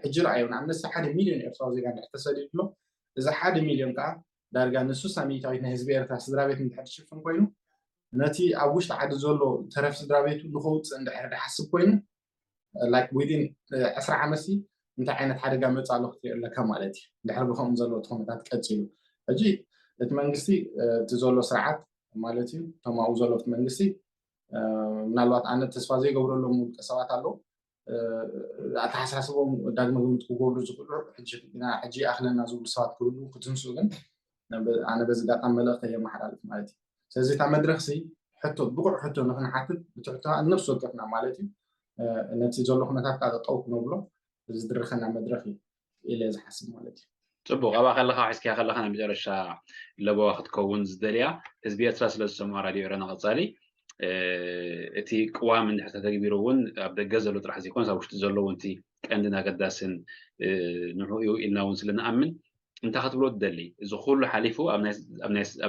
ሕጂ ረኣዮ ንኣብነት ሓደ ሚልዮን ኤርትራዊ ዜጋ እንድሕር ተሰዲዱ ኣሎ እዚ ሓደ ሚልዮን ከዓ ዳርጋ ንሱሳ ሚእታዊት ናይ ህዝቢ ኤርትራ ስድራ ቤት እንድሕር ዝሽፍን ኮይኑ ነቲ ኣብ ውሽጢ ዓዲ ዘሎ ተረፍ ስድራ ቤቱ ንከውፅእ እንድሕር ዝሓስብ ኮይኑ like within ዕስራ ዓመት ሲ እንታይ ዓይነት ሓደጋ መፅእ ኣሎ ክትሪኦ ኣለካ ማለት እዩ። ድሕሪ ብከምኡ ዘሎ እቲ ኩነታት ቀፂሉ ሕጂ እቲ መንግስቲ እቲ ዘሎ ስርዓት ማለት እዩ እቶም ኣብኡ ዘሎ እቲ መንግስቲ ምናልባት ኣነ ተስፋ ዘይገብረሎም ውልቀ ሰባት ኣለዉ ኣተሓሳስቦም ዳግመ ግምት ክገብሩ ዝኽእሉ ሕጂ ይኣኽለና ዝብሉ ሰባት ክህሉ ክትንስኡ ግን ኣነ በዚ ጋጣሚ መልእኽተይ የመሓላልፍ ማለት እዩ። ስለዚ እታ መድረኽ ሲ ሕቶ ብቑዕ ሕቶ ንክንሓትት እቲ ሕቶ ከዓ ንነብሲ ወከፍና ማለት እዩ ነቲ ዘሎ ኩነታት ከዓ ጠጠው ክነብሎ ዝድርኸና መድረኽ እዩ ኢለ ዝሓስብ ማለት እዩ። ፅቡቅ ኣብኣ ከለካ ሒዝካያ ከለካ ናይ መጨረሻ ለበዋ ክትከውን ዝደልያ ህዝቢ ኤርትራ ስለ ዝሰምዖ ራድዮ ኤረና ቀፃሊ እቲ ቅዋም እንድሕር ተተግቢሩ እውን ኣብ ደገ ዘሎ ጥራሕ ዘይኮነስ ኣብ ውሽጢ ዘሎ እውን እቲ ቀንድን ኣገዳስን ንዑ እዩ ኢልና እውን ስለ ንኣምን እንታይ ክትብሎ ትደሊ? እዚ ኩሉ ሓሊፉ ኣብ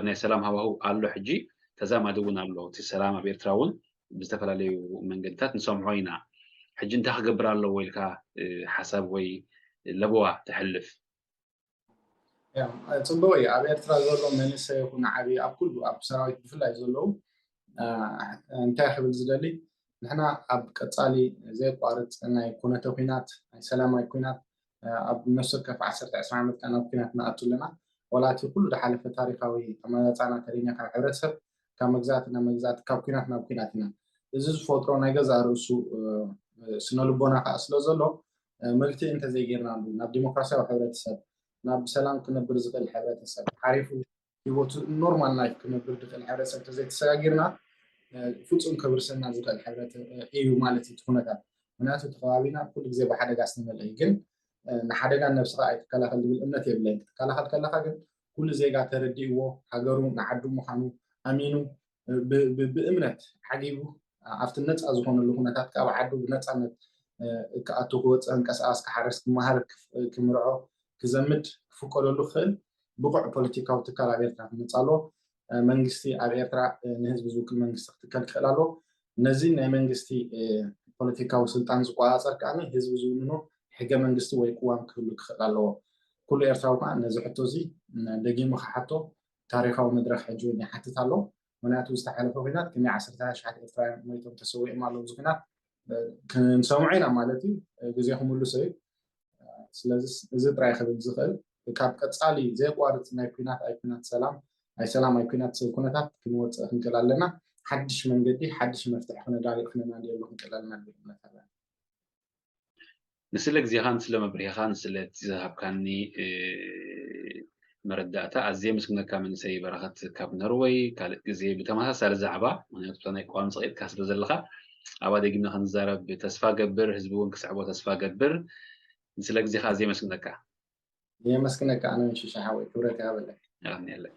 ናይ ሰላም ሃዋህው ኣሎ ሕጂ ተዛማዲ እውን ኣሎ እቲ ሰላም ኣብ ኤርትራ እውን ብዝተፈላለዩ መንገድታት ንሰምዖ ኢና። ሕጂ እንታይ ክገብር ኣለዎ ኢልካ ሓሳብ ወይ ለበዋ ተሕልፍ? ፅቡቅ እዩ ኣብ ኤርትራ ዘሎ መንእሰይ ይኹን ዓብዪ ኣብ ኩሉ ኣብ ሰራዊት ብፍላይ ዘለዉ እንታይ ክብል ዝደሊ ንሕና ኣብ ቀፃሊ ዘየቋርፅ ናይ ኩነተ ኩናት ናይ ሰላማዊ ኩናት ኣብ ነፍሲ ወከፍ ዓሰርተ ዕስራ ዓመት ከዓ ናብ ኩናት ንኣቱ ኣለና ዋላ እቲ ኩሉ ዝሓለፈ ታሪካዊ ኣመፃፅኣና ተሪና ካብ ሕብረተሰብ ካብ መግዛእቲ ናብ መግዛእቲ ካብ ኩናት ናብ ኩናት ኢና እዚ ዝፈጥሮ ናይ ገዛእ ርእሱ ስነልቦና ከዓ ስለ ዘሎ፣ ምልክቲ እንተዘይጌርናሉ ናብ ዲሞክራሲያዊ ሕብረተሰብ፣ ናብ ብሰላም ክነብር ዝኽእል ሕብረተሰብ፣ ሓሪፉ ሂወቱ ኖርማል ላይፍ ክነብር ዝኽእል ሕብረተሰብ እንተዘይተሰጋጊርና፣ ፍፁም ከብርሰና ዝኽእል ሕብረት እዩ ማለት እዩ እቲ ኩነታት። ምክንያቱ እቲ ከባቢና ኩሉ ግዜ ብሓደጋ ዝተመልአ እዩ። ግን ንሓደጋ ነብስኻ ኣይትከላኸል ዝብል እምነት የብለይን። ክትከላኸል ከለኻ ግን ኩሉ ዜጋ ተረዲእዎ፣ ሃገሩ ንዓዱ ምዃኑ ኣሚኑ፣ ብእምነት ዓጊቡ ኣብቲ ነፃ ዝኾነሉ ኩነታት ካብ ዓዱ ብነፃነት ክኣቱ፣ ክወፅእ፣ ክንቀሳቀስ፣ ክሓርስ፣ ክመሃር፣ ክምርዖ፣ ክዘምድ ክፍቀደሉ ክኽእል ብቑዕ ፖለቲካዊ ትካል ኣብ ኤርትራ ክመፅእ ኣለዎ። መንግስቲ ኣብ ኤርትራ ንህዝቢ ዝውክል መንግስቲ ክትከል ክኽእል ኣለዎ። ነዚ ናይ መንግስቲ ፖለቲካዊ ስልጣን ዝቆፃፀር ከዓ ህዝቢ ዝውንኖ ሕገ መንግስቲ ወይ ቅዋም ክህሉ ክኽእል ኣለዎ። ኩሉ ኤርትራዊ ከዓ ነዚ ሕቶ እዚ ደጊሙ ክሓቶ ታሪኻዊ መድረኽ ሕጂ እውን ይሓትት ኣሎ። ምክንያቱ ዝተሓለፈ ኩናት ከመይ ዓሰርተ ኣሽሓት ኤርትራውያን ሞይቶም ተሰዊኦም ኣለዉ። እዚ ኩናት ክንሰምዖ ኢና ማለት እዩ። ግዜ ክምልሶ እዩ። ስለዚ እዚ ጥራይ ክብል ዝኽእል ካብ ቀፃሊ ዘየቋርፅ ናይ ኩናት ኣይ ኩናት ሰላም ኣይ ሰላም ኣይ ኩናት ሰብ ኩነታት ክንወፅእ ክንክእል ኣለና። ሓድሽ መንገዲ ሓድሽ መፍትሒ ክነዳልእ ክነናድየሉ ክንክእል ኣለና ዝብል እምነት ኣለና። ንስለ ግዜኻን ስለ መብርሂኻን ስለ እቲ ዝሃብካኒ መረዳእታ ኣዝየ የመስግነካ መንእሰይ በረኸት ካብ ኖርወይ። ካልእ ግዜ ብተመሳሳሊ ዛዕባ፣ ምክንያቱ እታ ናይ ቅዋም ጸቒጥካ ስለ ዘለኻ ኣብኣ ደጊምና ክንዛረብ ተስፋ ገብር፣ ህዝቢ እውን ክስዕቦ ተስፋ ገብር። ንስለ ግዜኻ ኣዝየ የመስግነካ። የመስግነካ ኣነ ምሽሻ ሓወይ፣ ክብረት ይሃበለይ። የቐንየለይ።